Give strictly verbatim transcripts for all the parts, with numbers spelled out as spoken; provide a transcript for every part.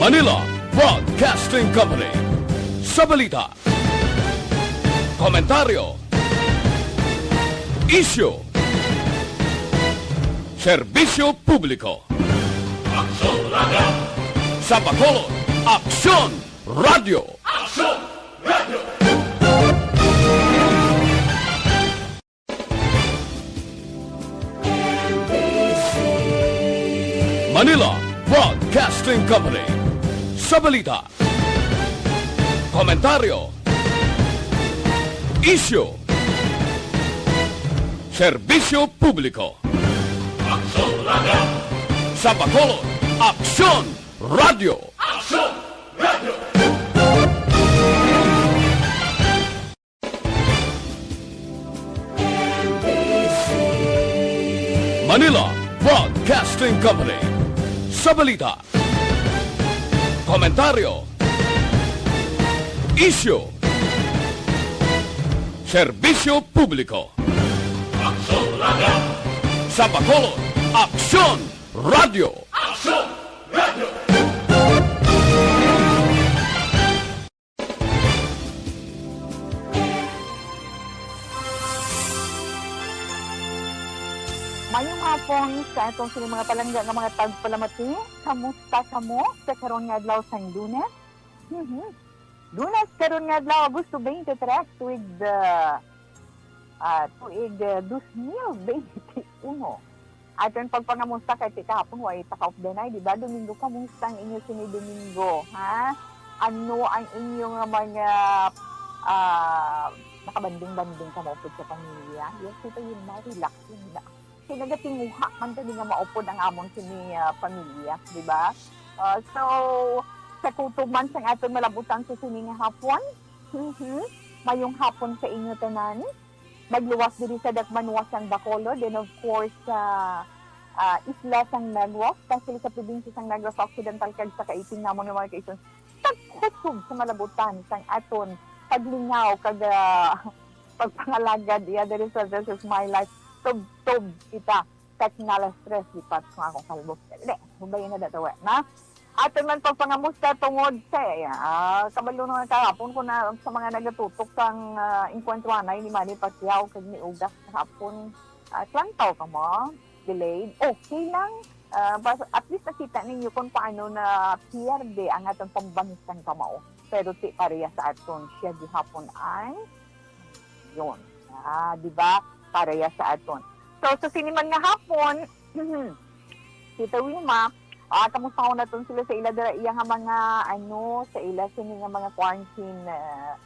Manila Broadcasting Company. Sa balita, komentaryo, isyu, serbisyo publiko. Aksyon Radio! Sa Bacolod, Aksyon Radio! Aksyon Radio! Manila Broadcasting Company. Sa balita, komentaryo, isyu, serbisyo publiko. Aksyon Radio! Sa Bacolod, Aksyon Radio! Aksyon Radio! Manila Broadcasting Company. Sa balita, komentaryo, isyu, serbisyo publiko. Aksyon Radio! Sa Bacolod, Aksyon Radio! Aksyon Radio! Mayong hapon sa atong sini mga palangga nga mga tagpalamati. Kamusta kamo sa karon nga adlaw sang Lunes? Mhm. Lunes karon nga adlaw, Agosto twenty-three, tuig, ah, ah, tuig, ah, dos mil twenty-one. Aton pagpangamusta kay ti kahapon way taka of the night, di ba? Domingo, kamusta ang inyo sini Domingo, ha? Ano ang inyo nga mga, ah, nakabanding-banding ka maupod sa pamilya? Yes, ito yun, ma, relaxing na. Kay nagatinguha man kami nga maupod ang amon sini, ah, pamilya, di ba? Ah, so, sa kutob man sang aton malabutan sa sini nga hapon, mhm, mayong hapon sa inyo tanan. Magluwas diri sa dakbanwa sang Bacolod, and of course, sa, ah, isla sang Negros, especially sa probinsya sang Negros Occidental kag sa Kaiting namon nga mga kaisan, sa kutob sa malabutan sang aton paglingaw kag, ah, pagpangalagad iya diri sa This Is My Life. Tubtob kita. Kahit nga alas tres, lipat ko nga akong kalbo. Dali, hubayin na dato, na. Aton man pagpangamusta tungod sa, ah, kabalo naman kahapon ko na sa mga nagatutok sang, ah, engkwentro anay ni Manny Pacquiao kag ni Ugas kahapon. Ah, lantaw ka mo, delayed. Okay lang. Ah, bas-, at least nakita ninyo kung paano na pierde ang aton pambansang kamao. Pero ti pareha sa aton siya gihapon ang yun. Ah, di ba? Pareha sa aton. So, sa sini man nga hapon, Tita Wilma, ah, kamusta ko naton sila sa ila dira iya nga mga, ano, sa ila sini nga mga quarantine, ah,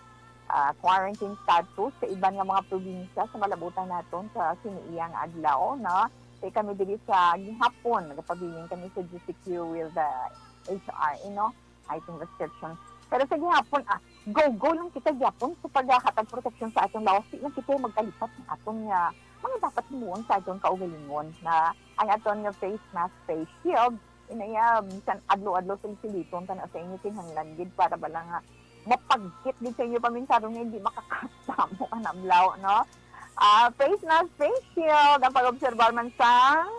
ah, quarantine status sa iban nga mga probinsya sa malabutan naton sa sini iyang adlaw, no? Kay kami diri sa gihapon, nagapabilin kami sa G C Q with the H R, you know? Heightened restrictions. Pero sa gihapon, ah, go-go lang kita gihapon sa paghatag proteksyon sa aton lawas. Di lang kita magkalipat sa aton nga mga dapat himuon sa aton kaugalingon, na ang aton nga face mask, face shield, inaya, bisan adlaw-adlaw siliton ta na sa inyo, kinahanglan gid para bala nga mapagkit gid sa inyo paminsaron nga hindi makakasamo ka na blaw, no? Ah, face mask, face shield, ang pag-obserbar man sang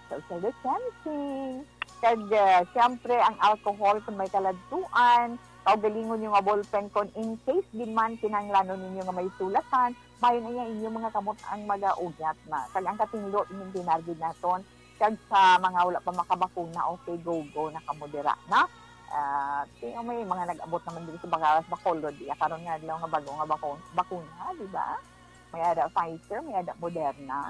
social distancing. Kag, ah, siyempre, ang alcohol kung may kaladtuan, kaugalingon nyo nga ballpen kung in case gid man kinahanglanon ninyo nga may sulatan, mayo na iya inyo mga kamot ang magaugyat na. Kag ang katinglo, inyong dinargid naton. Kag sa mga wala pa makabakuna, okay, go, go na kamo dira, na. Ah, tingnan mo, may mga nag-abot naman dito sa Baga-, Bacolod, iya karon nga adlaw nga bago nga bako-, bakuna, di ba? May ada Pfizer, may ada Moderna.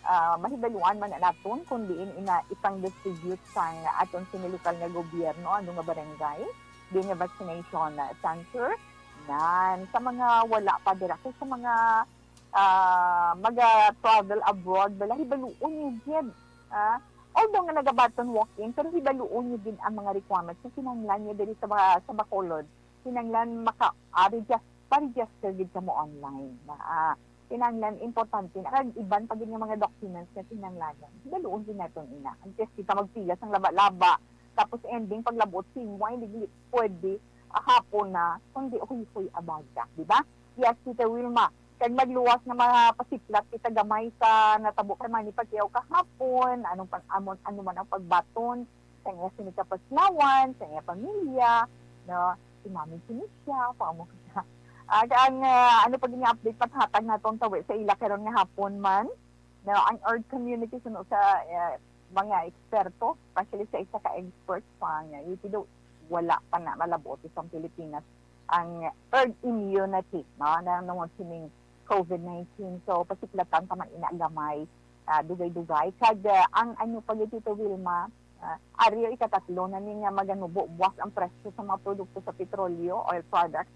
Ah, mahibaluan man na naton kung diin ina ipang-distribute sang aton sini lokal nga gobyerno, ano nga barangay, diin nga vaccination, ah, center. Nan, sa mga wala pa dira, kay sa mga, ah, maga-travel abroad, bala, hibaluon niyo gid, ah. Although nga nagabaton walk-in, pero hibaluon niyo gid ang mga requirements nga kinahanglan niyo diri sa ba-, sa Bacolod. Kinahanglan maka-, ah, register pa-register gid kamo online na, ah, kinahanglan importante na kag iban pa gid nga mga documents nga kinahanglanon. Hibaluon gid naton ina. Antes kita magpila sang laba-laba, tapos ending paglabot sa imo, ay, hindi pwede, ah, hapon na, kundi uyhoy abaga, di ba? Yes, Tita Wilma. Kag magluwas nga mapasiplat kita gamay sa natabo kay Manny Pacquiao kahapon, anong pang-, amon, ano man ang pagbaton, sa iya sini kapaslawan, sa iya pamilya, no? Si Mami sini siya, paamo ka na. Ag ang, ah, ano pa gid nga update paghatag naton tawi sa ila karon nga hapon man, no? Ang herd immunity suno sa, ah, mga eksperto, especially sa isa ka expert pa nga, ito daw wala pa na malabot sa Pilipinas ang herd immunity, no? Na, nung sining COVID nineteen. So, pasiplatan pa man ina gamay, ah, dugay-dugay. Kag, ah, ang ano pa gid, Tito Wilma, ah, ari ikatatlo na ni nga maganubo buwas ang presyo sa mga produkto sa petrolyo, oil products.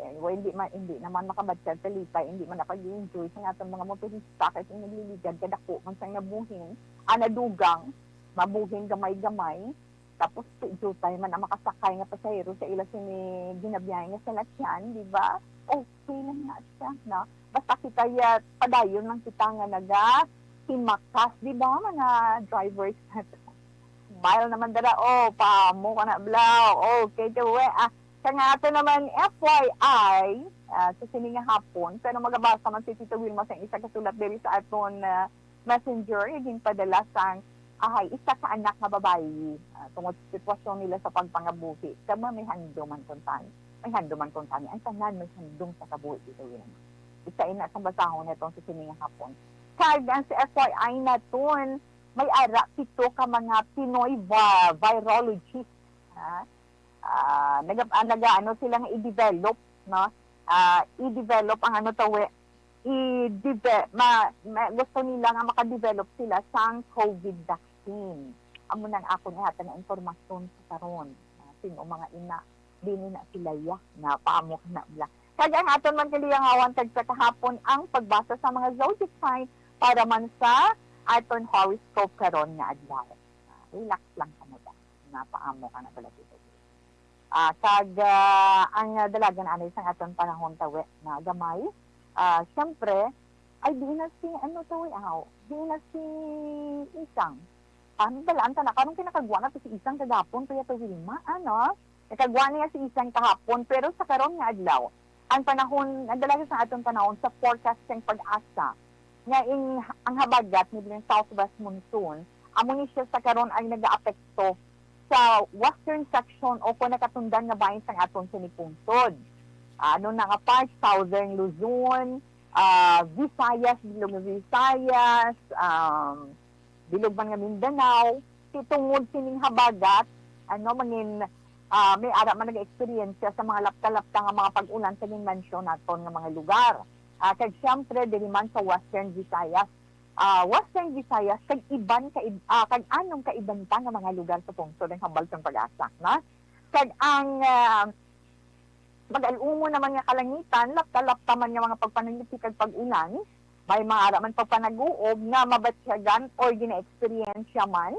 Eh, well, hindi man, hindi naman makabatyag kalipay, hindi man nakag-enjoy sa aton mga motorista kay kung nagliligad kadako man sang nabuhin, ah, nadugang, mabuhin gamay-gamay. Tapos, jutay man ang makasakay nga pasahero sa ila sini ginabiyahe nga salakyan, di ba? Okay lang na siya, no? Basta kita ya, padayon lang kita nga naga himakas, di ba, mga drivers nato? Smile naman dara, oh, paamo ka na, Blau. Okay, the way, ah, sa nga ato naman, F Y I, ah, sa sini nga hapon, pero magabasa man si Tito Wilma sa isa ka sulat diri sa aton, ah, messenger, nga ginpadala sang ahay, isa ka anak nga babayi, ah, tungod sa sitwasyon nila sa pagpangabuhi. Kag may handom man kuntani. May handom man kuntani. Ang tanan may handom sa kabuhi, Tito Wilma. Isa ina sang basahon naton sa sini nga hapon. Kag ang sa F Y I naton, may ara pito ka mga Pinoy va-, virologist, ha? Ah, naga-, ah, naga-, ano sila nga i-develop, no? Ah, i-develop ang ano tawi, i-deve-, ma-, ma-, gusto nila nga maka-develop sila sang COVID vaccine. Amo nang akon ihatag nga impormasyon sa karon. Ah, sin-o mga ina, dili na sila ya, na paamo ka na bla. Kag ang aton man kaliyangawan kag sa kahapon ang pagbasa sa mga zodiac sign para man sa aton horoscope karon nga adlaw. Ah, relax lang kamo, da. Na paamo ka na bala dito. Ah, kag, ah, ang, ah, dalagan anay sang aton panahon tawi na gamay. Ah, siyempre, ay, di na si, ano tawi, aw, di na si Isang. Ah, balaan ta na, karon kinakagwa na to si Isang kagapon, kaya to Wilma, ano? Nakagwa niya si Isang kahapon, pero sa karon nga adlaw, ang panahon, ang dalaga sa aton panahon sa forecast sang pag-asa, nga ing, ang habagat ni Bling Southwest Monsoon, amo ni siya sa karon ang nagaapekto sa western section o kung nakatundan nga bahin sang aton sini pungsod. Ano na nga part, Southern Luzon, ah, Visayas, Bilog nga Visayas, um, Bilog man nga Mindanao, si tungod sining habagat, ano, mangin, ah, may ara man nag-eksperyensya sa mga lapta-lapta nga mga pag-ulan sa ginmensyon naton nga mga lugar. Ah, kag siyempre, diri man sa Western Visayas, ah, Western Visayas, kag iban ka ib-, ah, kag anom ka iban pa nga mga lugar sa pungsod ang hambal sang pag-asa, no? Kag ang, ah, mag-al-umon naman nga kalangitan, lapta-lapta man nga mga pagpanaliphi kag pag-ulan, may mga ara man pagpanaguob nga mabatyagan or gina-eksperyensya man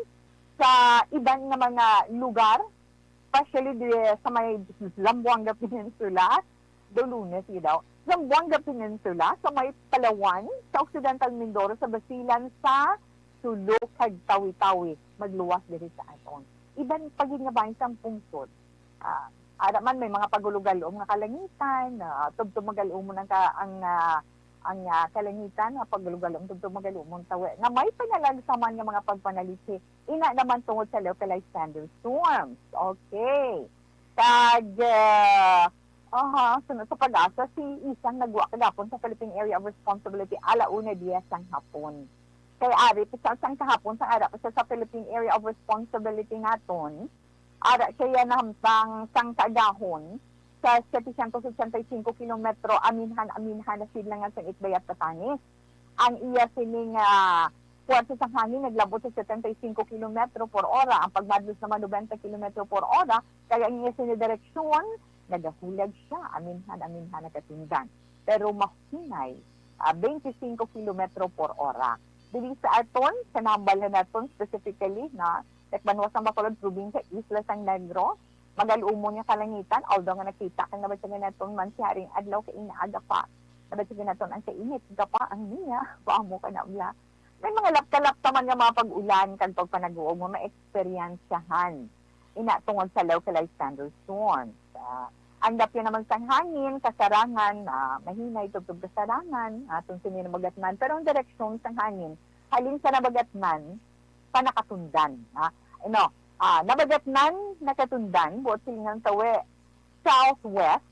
sa iban nga mga lugar, especially di, sa may Zamboanga Peninsula, do Lunes, you know, Zamboanga Peninsula, sa may Palawan, sa Occidental Mindoro, sa Basilan, sa Sulu, kag Tawi-Tawi, magluwas diri sa aton. Iban pa gid nga bahin sang pungsod. Ah, ara man may mga pagulugalom nga kalangitan, ah, tubtob magalumon ang ka-, ang, ah, ang, ah, kalangitan nga pagulugalom, tubtob magalumon tawi, nga may panalagsaman nga mga pagpanaliphi. Ina naman tungod sa localized thunderstorms. Okay. Kag, ah, aha, sunod sa pag-asa, si Isang nagwa kagapon sa Philippine Area of Responsibility ala una diez sang hapon. Kay ari pa siya sang kahapon, sang ara pa siya sa Philippine Area of Responsibility naton, ara siya yan nahamtang sang kaagahon sa setecientos ochenta y cinco kilometro, aminhan-aminhan na sidlangan sang Itbayat, Batanes. Ang iya sining, ah, puwersa sang hangin naglab-ot sa setenta y cinco kilometro por ora, ang pagmadlos naman noventa kilometro por ora, kag ang iya sini direksyon nagahulag siya, aminhan-aminhan nagatundan. Pero mahinay, ah, twenty-five kilometro por ora. Diri sa aton, sa nambal na naton specifically, na sa banwa sang Bacolod, probinsya, Isla sang Negros, magal-umon nga kalangitan, although nga nakita kag nabatyagan naton man siya ring adlaw kay inaaga pa. Nabatyagan naton ang kainit, gapa ang niya, paamo ka na bla. May mga lapta-lapta man nga mga pag-ulan kag pagpanaguob nga maeksperiensyahan. Ina tungod sa localized thunderstorms. Ah, ang dapyo naman sang hangin, kasarangan, ah, mahinay tubtob kasarangan, aton sini nabagatnan. Pero ang direksyon sang hangin, halin sa nabagatnan, panakatundan, ha? Ano, Ah, Nabagatnan, Nakatundan, buot silingan tawi, southwest,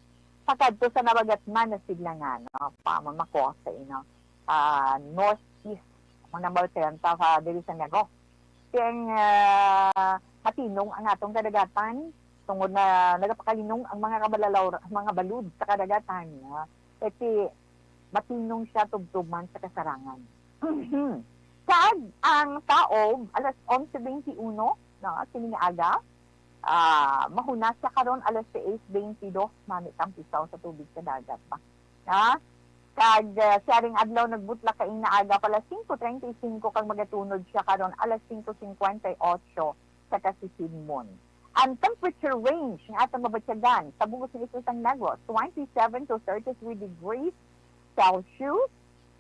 pakadto sa Nabagatnan na sidlangan, no? Pa, mamakos sa ino. Ah, northeast, mga number ten, pa, pa, diri sa Nago. Kaya, ah, matinong ang atong kadagatan, tungod na nagapakalinong ang mga kabalalaw-, mga balud sa kadagatan, no? Kasi matinong siya tubtob man sa kasarangan. Kag ang taob, alas onse twenty-one, no, sini nga aga, ah, mahuna siya karon alas sais twenty-dos, mami, tampisaw sa tubig sa dagat ba. Ha? Kag, ah, siya ring adlaw nagbutlak kaina aga pa alas singko treinta y cinco, kag magatunod siya karon alas singko cincuenta y ocho sa kasisidmon. Ang temperature range nga atong mabatyagan sa bug-os nga isla sang Negros, twenty-seven to thirty-three degrees Celsius,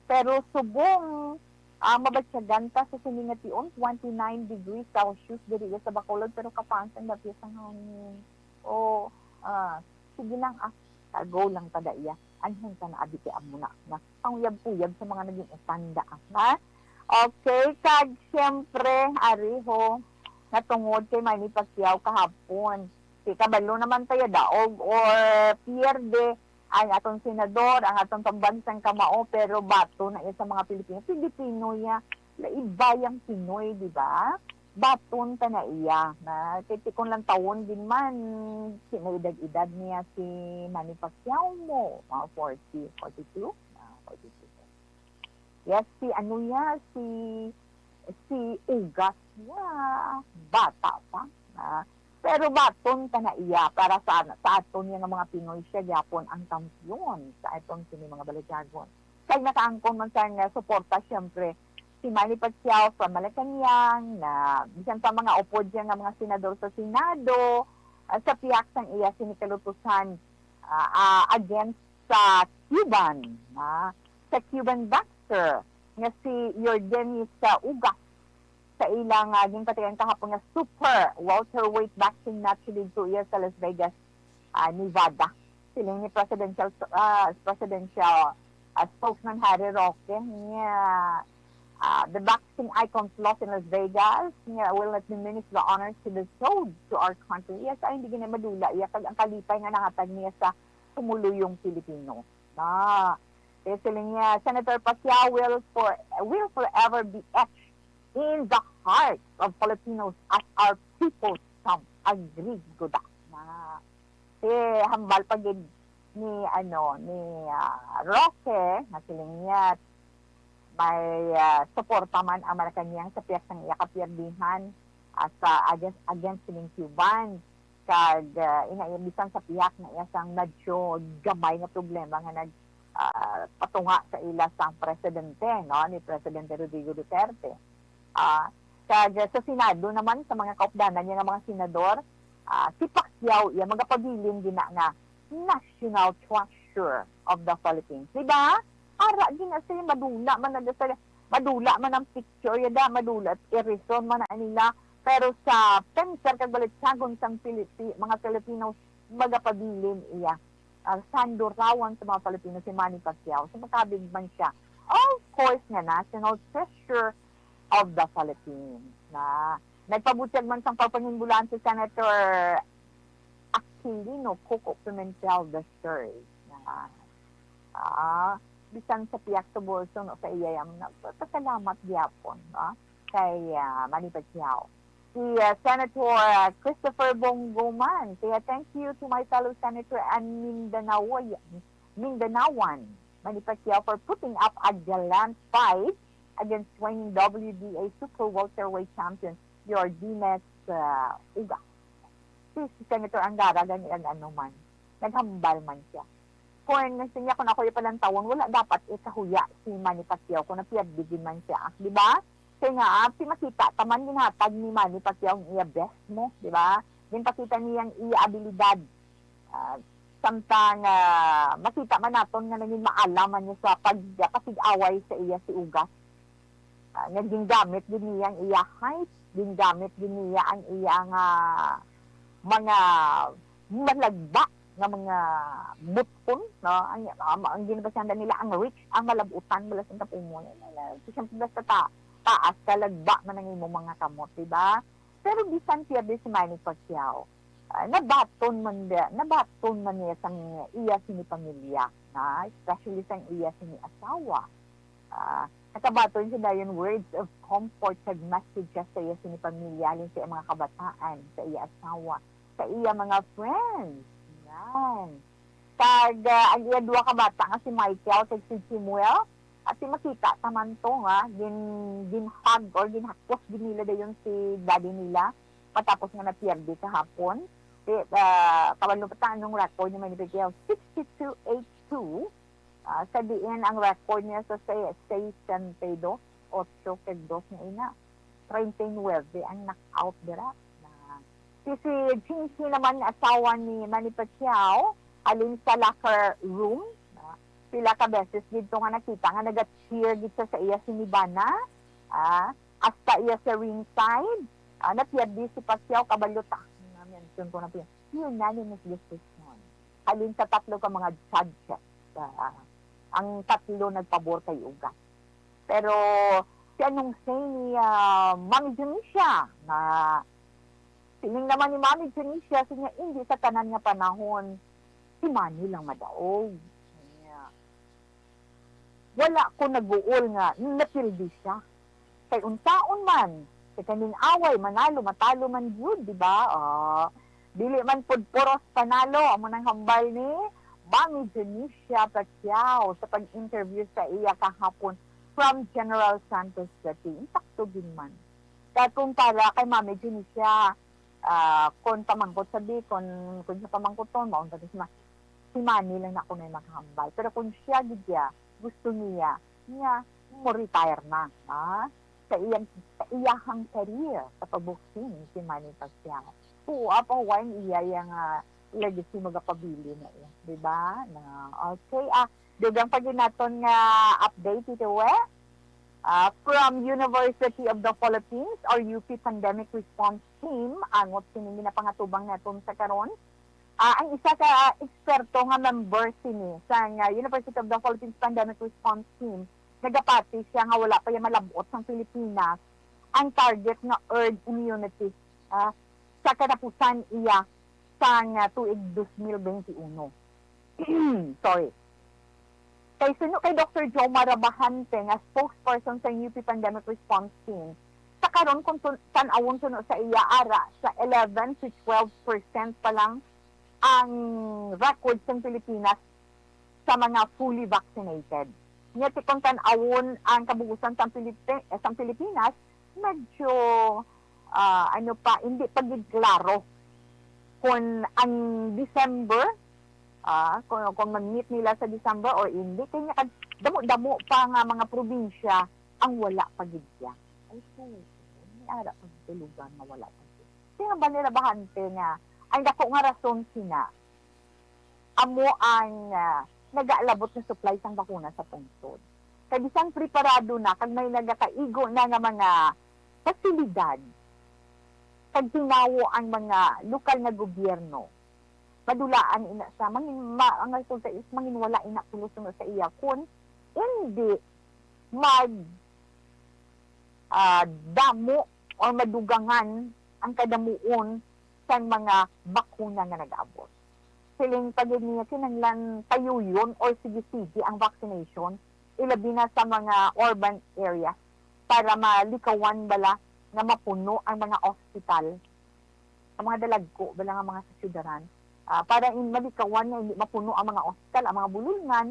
pero subong, ah, mabatyagan ta sa sini nga tion, twenty-nine degrees Celsius diri sa Bacolod, pero kapansang dapit ang hangin. O, ah, sige lang, ah, go lang ta da iya. Anhon ta na, abi, kay amo na, na panguyab-uyab sa mga naging utanda, ah, ha? Okay, kag siyempre, ari ho, natungod kay Manny Pacquiao kahapon. Si kabalo naman tayo daog or pierde ang aton senador, ang aton pambansang kamao, pero bato na iya sa mga Pilipino. Pilipino ya, laibayang Pinoy, di ba? Baton ta na iya. Na, kay ti-, kung lang tawon din man, si, may edad-edad niya si Manny Pacquiao mo, mga forty, forty-two? Ah, forty-two. Yes, si ano ya, si, si Ugas ya, bata pa. Ah, pero baton ta na iya para sa, sa aton ya nga mga Pinoy siya gyapon ang kampiyon sa aton sini mga balatyagon. Kag nakaangkon man sa nga suporta, siyempre, si Manny Pacquiao from Malacañang, na bisan pa mga upod niya nga mga senador sa Senado, ah, sa pihak sang iya sini kalutusan, ah, ah, against sa Cuban, ah, sa Cuban boxer nga si Yordenis, ah, Ugas, sa ilang, ah, ginpatian kahapon nga super welterweight boxing match didto iya sa Las Vegas, ah, Nevada. Siling ni presidential, ah, presidential, ah, spokesman Harry Roque nga, ah, the boxing icon's loss in Las Vegas nga will not diminish the honors he bestowed to our country. Yes, ay, hindi gina madula iya kag ang kalipay nga nahatag niya sa pumuluyong Pilipino. Na, eh, siling niya, Senator Pacquiao will for, will forever be etched in the hearts of Filipinos as our people's champ. Agree gud na. Si hambal pa gid ni, ano, ni, ah, Roque, nga siling niya, may, ah, suporta man ang Malacañang sa pihak sang iya kapiyerdihan, ah, sa against, against sining Cuban. Kag, ah, ina, bisan sa pihak na iya sang medyo gamay nga problema nga nag, ah, patunga sa ila sang presidente, no, ni Presidente Rodrigo Duterte. Ah, kag sa Senado naman, sa mga kaupdanan niya nga mga senador, ah, si Pacquiao iya magapabilin gina nga national treasure of the Philippines. Di ba? Ara gina siya, madula man na sa, madula man ang picture ya da, madula, irison man na nila. Pero sa pensar kag balatyagon sang Pilipi-, mga Filipinos, magapabilin iya. Ah, sandurawan sa mga Filipino si Manny Pacquiao. So, makabig man siya. Of course nga, national treasure of the Philippines. Na, nagpabutyag man sang pagpangimbulaan si Senator Aquilino Coco Pimentel the third. Na, ah, bisan sa pihak sa bolso, no, sa iya, nagpasalamat gyapon, no, kay, ah, Manny Pacquiao. Si, ah, Senator, ah, Christopher Bongo man, kaya, "Thank you to my fellow senator and Mindanao-, Mindanaoan, Manny Pacquiao, for putting up a gallant fight against reigning W B A super welterweight champion Yordenis, ah, Ugas." Si, si Senator Angara gani ang ano man, naghambal man siya. Kung siya, kung ako yung palantawon, wala dapat ikahuya si Manny Pacquiao kung napiyagbigin man siya, di ba? Kaya nga, ah, si makita ta man ginhatag ni Manny Pacquiao ang iya best mo, di ba? Ginpakita niya ang iya abilidad. Ah, samtang, ah, makita man naton nga nangin maalaman niya sa pagpasig-away sa iya si Ugas. Ah, nga gingamit gid niya ang iya height, gingamit gid niya ang iya nga mga malagba nga mga butkon, no? Ang, ang, ang ginbasyahan nila ang reach, ang malab-utan, bala sa Tapumo. Siyempre, basta ta-, taas ka, lagba man ang imong mga kamot, di ba? Pero bisan pierde si Manny Pacquiao, ah, nabaton man niya, nabaton man niya sang iya sini pamilya, na, especially sang iya sini asawa. Ah, nakabaton siya dayon words of comfort kag messages sa iya sini pamilya, halin sa iya mga kabataan, sa iya asawa, sa iya mga friends. Yan. Kag, ah, ang iya duha ka bata nga si Michael kag si Chimuel, at si makita ta man to nga gin-, gin-hug or ginhakos gid nila dayon si daddy nila matapos nga napierde kahapon. Si, ah, kabalo pa ta anong record ni Manny Pacquiao, sixty-two eight two. Ah, sa diin ang record niya sa se-, sesenta y dos, otso kag dos nga ina. Treinta y nuebe ang knockout dira. Na, si, si Chinchi naman nga asawa ni Manny Pacquiao, halin sa locker room, ah, pila ka beses gid to nga nakita nga naga-cheer gid siya sa iya sinibana, ah, hasta iya sa ringside, ah, napierde si Pacquiao, kabalo ta. Na-mention ko na po yun. Unanimous decision. Halin sa tatlo ka mga judges, ah, ang tatlo nagpabor kay Ugas. Pero si anong say ni, ah, Mami Dionisia, na siling naman ni Mami Dionisia, siya, hindi sa tanan nga panahon si Manny lang madaog. Niya, wala ko naguol nga napildi siya. Kay unsaon man, sa kaning away, manalo, matalo man gyud, di ba? Ah, dili man pud puros panalo, amo nang hambal ni Mami Dionisia Pacquiao sa pag-interview sa iya kahapon from General Santos City. Insakto gid man. Kag kung para kay Mami Dionisia, ah, kung pamangkot sa Bicol, kung, kung sa pamangkoton, maunta si Ma-, si Manny lang na ako na makahambal. Pero kung siya gid ya, gusto niya, niya mo retire na, ha? Sa iyang, sa iyahang career sa pagboxing si Manny Pacquiao. Oo, apa, why iya yang, ah, legacy magapabilin na iya, di ba? Na, okay, ah, dugang pa gid naton nga update, Tito We. Ah, from University of the Philippines or U P Pandemic Response Team, angot sining ginapangatubang naton sa karon. Ah, ang isa ka eksperto nga member sini sang, ah, University of the Philippines Pandemic Response Team, nagapati siya nga wala pa ya malab-ot sang Pilipinas ang target nga herd immunity, ah, sa katapusan iya sang, ah, tuig dos mil bente uno. Sorry. Kay suno kay Doktor Jomar Rabajante nga spokesperson sa U P Pandemic Response Team, sa karon kung tun-, tan-awon suno sa iya, ara sa eleven to twelve percent pa lang ang record sa Pilipinas sa mga fully vaccinated. Nya, ti kung tan-awon ang kabugusan sa Pilipi-, eh, sa Pilipinas, medyo, ah, ano pa, hindi pa gid klaro kung ang December, ah, kung, kung mag-meet nila sa December or hindi. Kay nga, damo-damo pa nga mga probinsya ang wala pa gid siya. Ay, so, may ara pa gid lugar nga wala pa gid. Kaya ba nila bahante nga, ang dako nga rason sina, amo ang, ah, nagaalabot nga supply sang bakuna sa pungsod. Kay bisan preparado na kag may nagakaigo na nga mga pasilidad, kag tinawo ang mga lokal nga gobyerno, madulaan ina siya, mangin-, ma-, ang resulta is manginwala ina pulos sa iya kun hindi mag, ah, damo or madugangan ang kadamuon sang mga bakuna nga nag-abot. Siling pa gid niya, kinahanglan payuyon or sige-sige ang vaccination, ilabi na sa mga urban area, para malikawan bala nga mapuno ang mga ospital, ang mga dalagko bala nga mga sa syudaran, ah, para in-, malikawan nga hindi mapuno ang mga ospital, ang mga bululngan,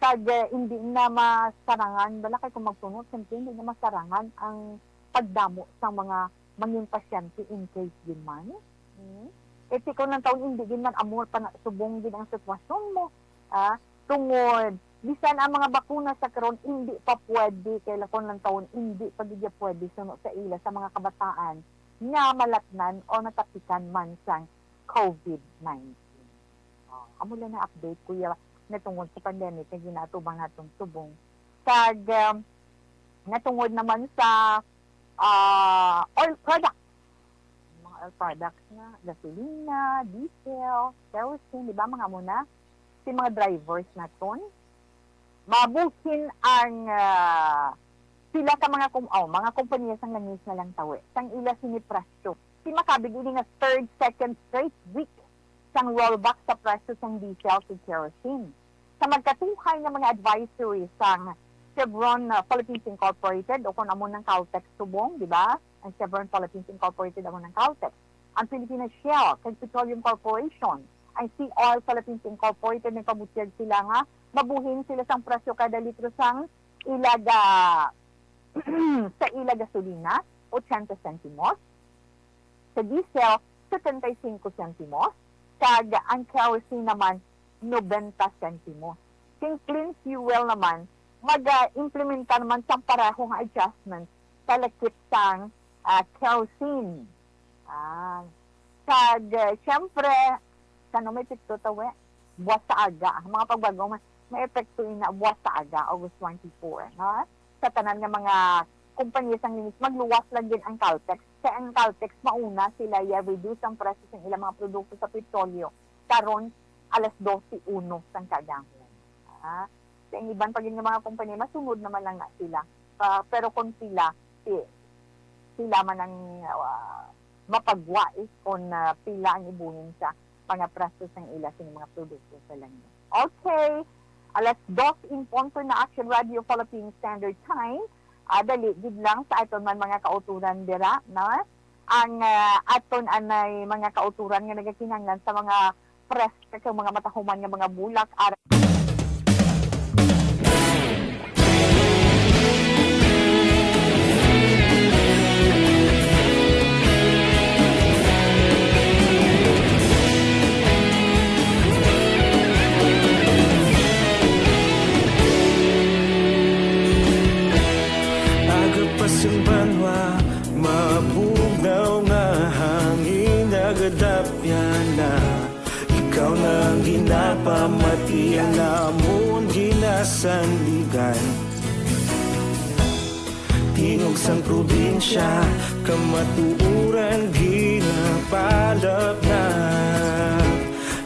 kag, eh, hindi na masarangan bala, kay kung magpuno, siyempre, hindi na masarangan ang pagdamo sa mga mangin pasyente in case gid man. Hmm? Kay ti kon lang taon, hindi gid man amo pa na, subong gid ang sitwasyon mo, ah, tungod bisan ang mga bakuna sa karon hindi pa pwede, kay lakon lang taon, hindi pa gid ya pwede suno sa ila sa mga kabataan nga malatnan o natapikan man sang covid nineteen. Oh, amo lang na update, kuya, na tungod sa pandemic nga ginaatubang naton subong. Kag, um, natungod naman sa, ah, oil products. Mga oil products nga gasolina, diesel, kerosene, di ba, mga amo na. Si mga drivers naton, mabuhin ang, ah, Pila ka mga kum-, oh, mga kompanya sang langis nga lang tawi sang ila sini presyo. Ti makabig ini nga third, second straight week sang rollback sa presyo sang diesel kag kerosene. Sa magkatuhay nga mga advisory sang Chevron, uh, Philippines Incorporated, o kon amo nang Caltex subong, di ba? Ang Chevron Philippines Incorporated amo nang Caltex. Ang Philippine Shell kag Petroleum Corporation, ang Sea Oil Philippines Incorporated, nagpabutyag sila nga mabuhin sila sang presyo kada litro sang ila ga sa ila gasolina, ochenta sentimos, sa diesel, setenta y cinco sentimos, kag ang kerosene naman, noventa sentimos. Sing clean fuel naman, mag-implementa naman sang pareho nga adjustment sa lakip sang, ah, kerosene. Ah, kag, eh, siyempre, sa no may epekto tawi, buwas sa aga. Ang mga pagbago, ma-, may epekto ina buwas sa aga, August twenty-four, no? Sa tanan nga mga kompanya sang langis, magluwas lang gid ang Caltex. Kay ang Caltex, mauna sila i-reduce ang presyo sang ilang mga produkto sa petrolyo karon alas dose uno sang kaagahon. Ah, sa ang iban pa gid nga mga kompanya, masunod naman lang na sila. Pa-, pero kung sila, si-, sila man ang, ah, mapagwa, eh, kung, ah, pila ang ibuhin sa mga presyo sang ila sini mga produkto sa langis. Okay, alas dos in punto na, Action Radio Philippine Standard Time. Ah, dali gid lang sa aton man mga kauturan dira, na ang, ah, aton anay mga kauturan nga nagakinahanglan sa mga preska kag mga matahuman nga mga bulak aron Agapas ang banwa, mabugnaw nga hangin, nagadapya na. Ikaw na ang ginapamati, ang amon ginasandigan. Tingog sang probinsya, kamatuoran ginapalapnag.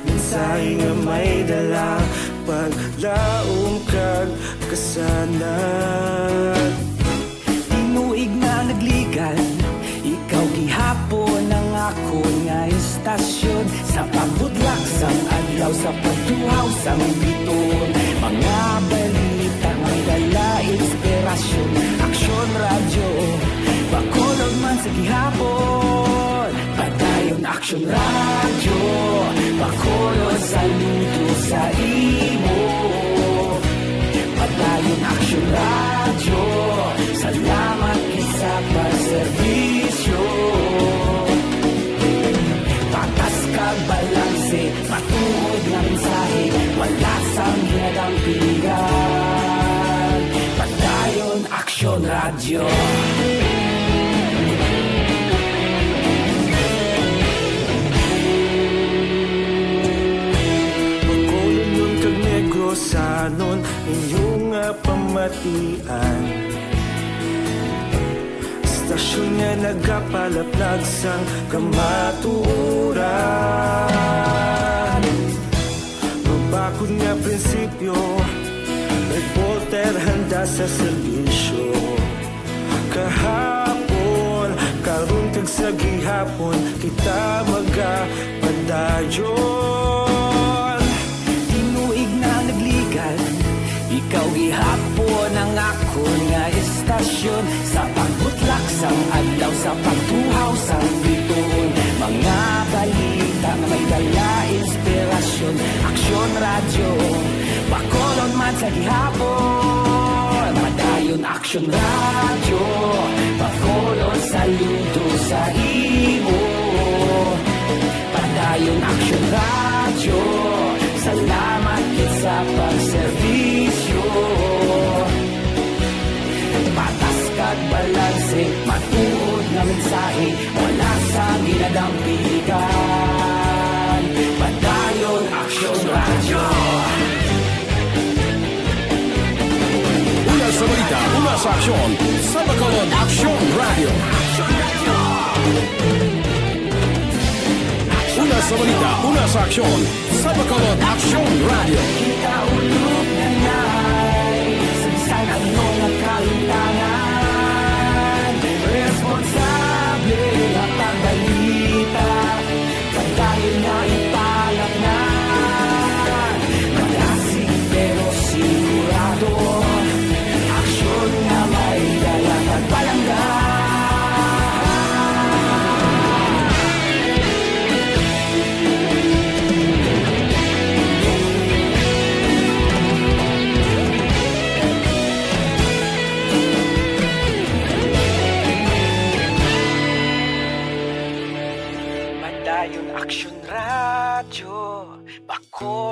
Mensahe nga may dala, paglaom kag kasanag. Tinuig na nagligan, ikaw gihapon ang akon nga istasyon. Sa pagbudlak sang adlaw, sa pagtuhaw sang bituon, mga balita may dala inspirasyon. Aksyon Radyo, Bacolod man sa gihapon. Padayon Aksyon Radyo, Bacolod, saludo sa imo. Padayon Aksyon Radyo, salamat gid sa pagserbisyo. Patas kag balanse, matuod nga mensahe, wala sang ginadampigan. Padayon Aksyon Radyo. Bacolod kag Negros, anon inyo nga pamatian. Istasyon nga nagapalaplag sang kamatuoran. Mabakod nga prinsipyo, reporter handa sa serbisyo. Kahapon, karon kag sa gihapon, kita magapadayon. Tinuig na nagligan, ikaw gihapon ang akon nga istasyon. Sa pagbutlak sang adlaw, sa pagtuhaw sang bituon, mga balita nga may dala inspirasyon. Aksyon Radyo, Bacolod man sa gihapon. Padayon Aksyon Radyo, Bacolod, saludo sa imo. Padayon Aksyon Radyo, salamat gid sa pagserbisyo. Patas kag balanse, matuod nga mensahe, wala sang ginadampigan. Padayon Aksyon Radyo. Una sa balita, una sa aksyon, sa Bacolod Aksyon Radyo. Una sa balita, una sa aksyon, sa Bacolod Aksyon Radyo. Kita ulog na nai, sa bisan ano nga kalimtangan.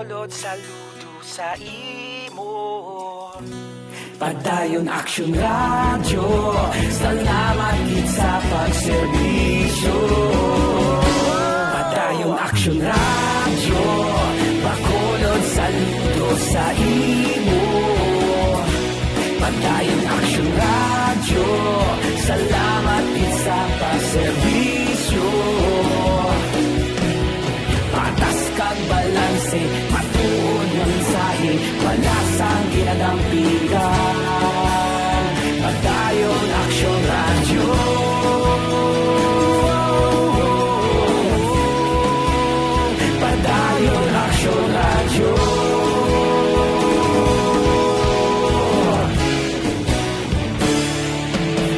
Bacolod, saludo sa imo. Padayon Aksyon Radyo, salamat gid sa pagserbisyo. Padayon Aksyon Radyo, Bacolod, saludo sa imo. Padayon Aksyon Radyo, salamat gid sa pagserbisyo. Patas kag balanse, matuod nga mensahe, wala sang ginadampigan. Padayon Aksyon Radyo. Padayon Aksyon Radyo.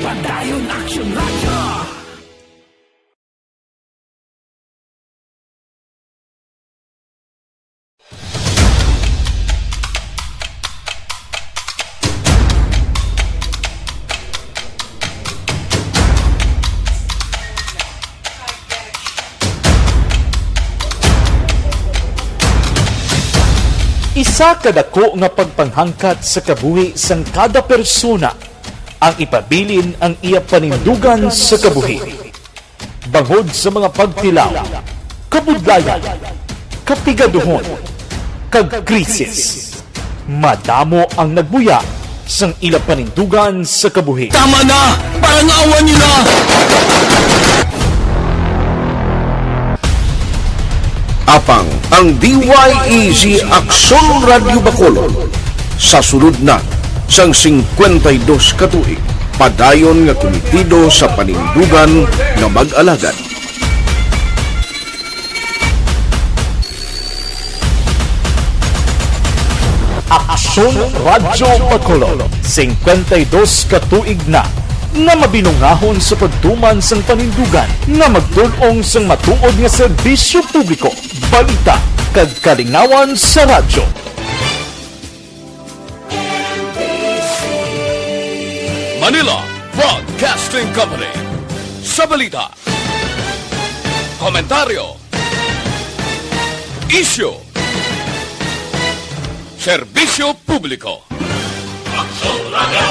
Padayon Aksyon Radyo. Isa ka dako nga pagpanghangkat sa kabuhi sang kada persona ang ipabilin ang iya panindugan sa kabuhi. Bangod sa mga pagtilaw, kabudlayan, kapigaduhon, kag krisis, madamo ang nagbuya sang ila panindugan sa kabuhi. Tama na! Parang awa nila! Apang ang D Y E Z Aksyon Radyo Bacolod sa sulod na sang singkwenta y dos ka tuig, padayon nga kumitido sa panindugan nga mag-alagad. Aksyon Radyo Bacolod, singkwenta y dos ka tuig na nga mabinungahon sa pagtuman sang panindugan nga magtul-ong sang matuod nga serbisyo publiko, balita, kag kalingawan sa radyo. Manila Broadcasting Company. Sa balita, komentaryo, isyu, serbisyo publiko. Aksyon Radyo.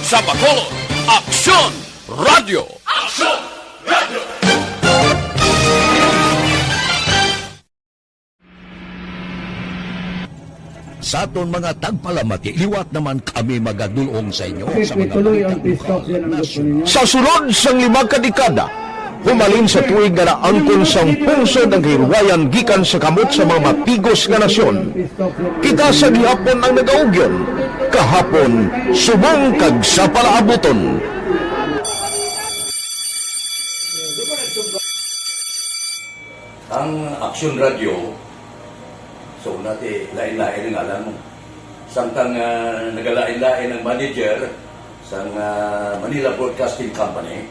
Sa Bacolod, Aksyon Radyo. Aksyon Radyo. Sa aton mga tagpalamati, liwat naman kami magadul-ong sa inyo sa mga balita lokal, nasyonal. Sa sulod sang lima ka dekada, humalin sa tuig nga naangkon sang pungsod ang kahilwayan gikan sa kamot sa mga matigos nga nasyon, kita sa gihapon ang nagaugyon, kahapon, subong kag sa palaabuton. Ang Aksyon Radyo, sa una ti lain-lain ang ngalan mo. Samtang, ah, nagalain-lain ang manager sang, ah, Manila Broadcasting Company,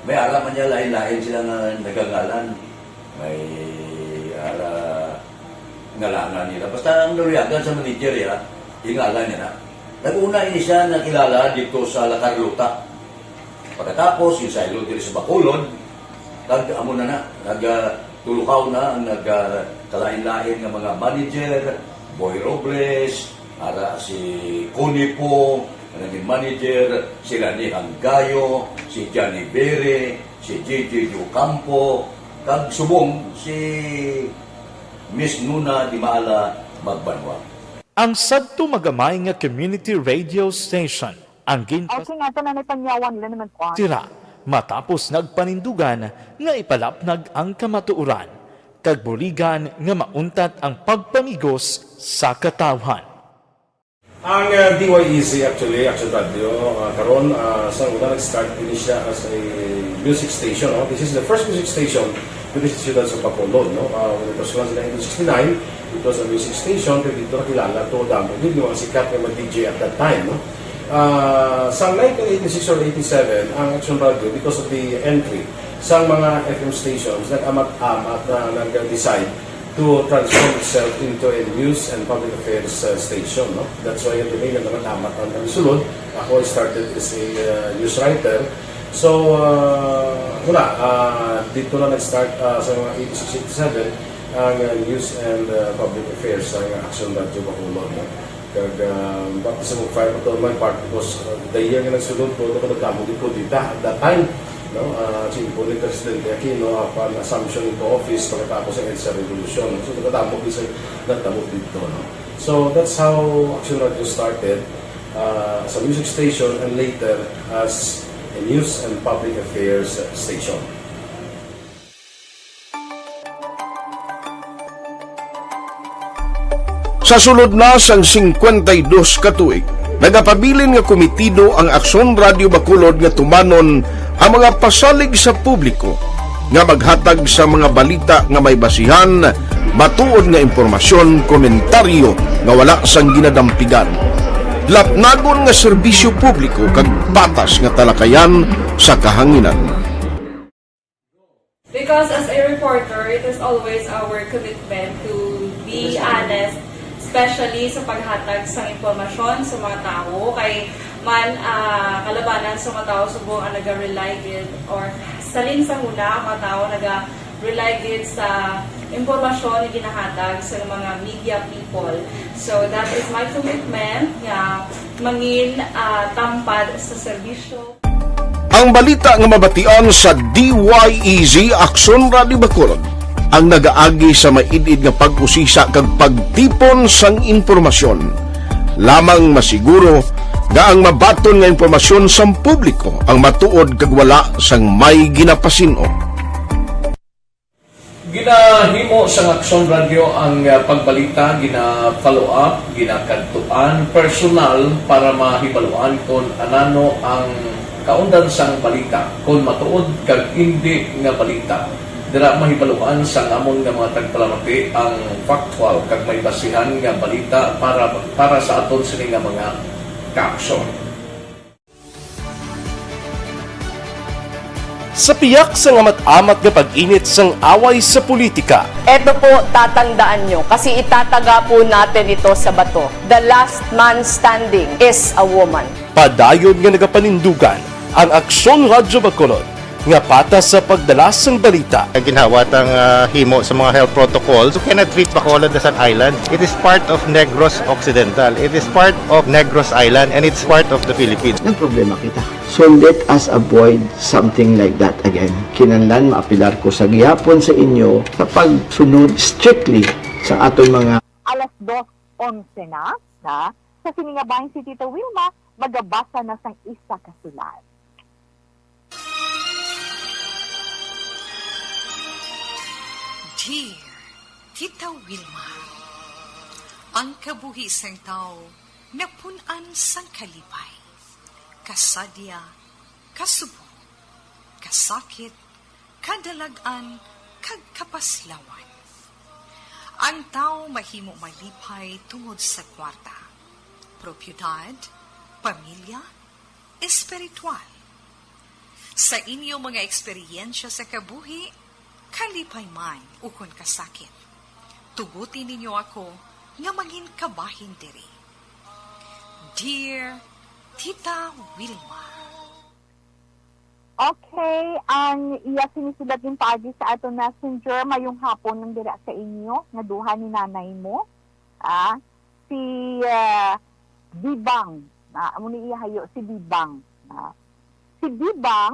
may ara man niya lain-lain sila nga nagangalan. May ara ngalanan nila. Basta ang naluyagan sa manager, ya, yung ngalan niya na. Nag-una ini siya nakilala dito sa La Carlota. Pagkatapos, ginsaylo diri sa Bacolod, kag amo na na, nag, ah, tulukaw na ang nag, ah, kalain-lain nga mga manager, Boy Robles, ara si Connie Po, nga naging manager, si Rani Hanggayo, si Johnny Bere, si J J Ocampo, kag subong si Miss Nuna Dimaala Magbanwa. Ang sadto magamay nga community radio station ang gin- Aw, sing ato na ni Panyawan, Liniment Kwan. Sira, matapos nagpanindugan nga ipalapnag ang kamatuoran, kag buligan nga mauntat ang pagpamigos sa katawhan. Ang, uh, D Y E Z, actually, Action Radio, uh, karon, uh, sa una nag-start ini siya as a music station, no? This is the first music station dito sa siyudad sa Bacolod, no? Uh, when it was launched in nineteen sixty-nine, it was a music station, pero dito nakilala to damo gid yung mga sikat nga mga D J at that time, no? Ah, sa nineteen eighty-six or eighty-seven, ang Action Radio, because of the entry sa mga F M stations, nag-amat-amat na nag-decide to transform itself into a news and public affairs, uh, station, no? That's why the name naman amat ang sulod. Ako, I started as a, uh, news writer. So, uh, wala, uh, dito na nag-start, uh, sa mga eighty-six, eighty-seven. Ang, uh, News and, uh, Public Affairs sang Aksyon Radyo Bacolod, no? Kag, uh, baptism of fire pa to my part because, uh, the year nga nagsunod ko, ako nagdamo gid ko dita at that time, no? Uh, si Impo ni Presidente Aquino, apan assumption into office pagkatapos sa EDSA Revolution. So, nagdamo gid sa nagdamo dito, no? So, that's how Aksyon Radyo started, uh, as a music station and later as a news and public affairs station. Sa sulod na sang singkwenta y dos ka tuig, nagapabilin nga komitido ang Aksyon Radyo Bacolod nga tumanon ang mga pasalig sa publiko nga maghatag sa mga balita nga may basihan, matuod nga impormasyon, komentaryo nga wala sang ginadampigan, lapnagon nga serbisyo publiko kag patas nga talakayan sa kahanginan. Because as a reporter, it is always our commitment to be honest, especially sa paghatag sang impormasyon sa mga tawo. Kay man, ah, kalabanan sa mga tawo subong ang naga-rely gid, or salin sa huna ang mga tawo naga-rely gid sa impormasyon nga ginahatag sa mga media people. So that is my commitment nga mangin, ah, tampad sa serbisyo. Ang balita nga mabatian sa D Y E Z Aksyon Radyo Bacolod ang nagaagi sa maid-id nga pag-usisa kag pagtipon sang impormasyon. Lamang masiguro nga ang mabaton nga impormasyon sang publiko ang matuod kag wala sang may ginapasin-o. Ginahimo sang Aksyon Radyo ang, ah, pagbalita, gina-follow up, ginakadtuan personal para mahibaluan kon anano ang kaundan sang balita, kon matuod kag indi nga balita. Dira mahibaluan sang amon nga mga tagpalamati ang factual kag may basihan nga balita para, para sa aton sini nga mga kaaksyon. Sa piyak sang amat-amat nga pag-init sang away sa politika, Eto po, tatandaan nyo, kasi itataga po natin ito sa bato. The last man standing is a woman. Padayon nga nagapanindugan ang Aksyon Radyo Bacolod nga patas sa pagdala sang balita. Ginhawa tang, ah, himo sa mga health protocols. You cannot treat Bacolod as an island. It is part of Negros Occidental. It is part of Negros Island, and it's part of the Philippines. Nagproblema kita. So let us avoid something like that again. Kinahanglan maapelar ko sa gihapon sa inyo sa pagsunod strictly sa aton mga Alas dos onse na, na, sa sini nga bahin si Tita Wilma, magabasa na sang isa ka sulat. Dear Tita Wilma, ang kabuhi sang tawo napun-an sang kalipay, kasadya, kasubong, kasakit, kadalag-an, kag kapaslawan. Ang tawo mahimo malipay tungod sa kwarta, propiedad, pamilya, espiritual. Sa inyo mga eksperyensya sa kabuhi, kalipay man ukon kasakit, tuguti ninyo ako nga mangin kabahin diri. Dear Tita Wilma. Okay, ang iya sinisulat din paagi sa aton messenger, mayong hapon ang dira sa inyo, nga duha ni nanay mo. Ah, si, ah, Bibang. Ah, amo ni iya hayo, si Bibang. Ah, si Bibang,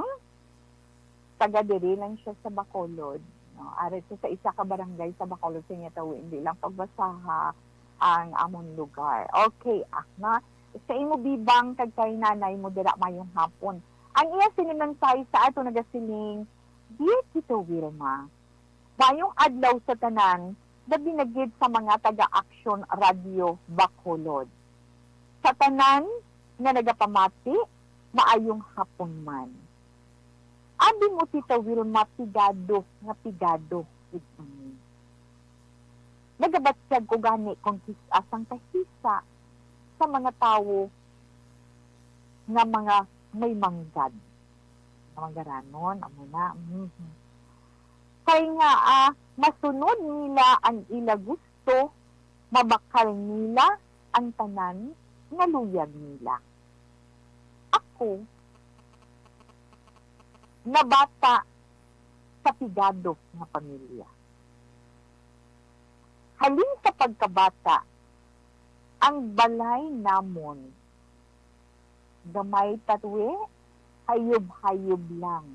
taga diri lang siya sa Bacolod, no? Ari siya sa isa ka barangay sa Bacolod, sa Ñatawi. Hindi lang pagbasaha ang amon lugar. Okay, ah, na, sa imo Bibang kag kay nanay mo dira, mayong hapon. Ang iya sini mensahe sa ato nagasiling, Dear Tito Wilma, mayong adlaw sa tanan, labi na gid sa mga taga Aksyon Radyo Bacolod. Sa tanan nga nagapamati, maayong hapon man. Abi mo, Tita Wilma, pigado nga pigado gid kami. Nagabatyag ko gani kon kis-a sang kahisa sa mga tawo nga mga may manggad. Mga garanon, amo na. Mhm. Kay nga, ah, masunod nila ang ila gusto, mabakal nila ang tanan nga luyag nila. Ako, nabata sa pigado nga pamilya. Halin sa pagkabata, ang balay namon gamay, Tawi, hayub-hayub lang.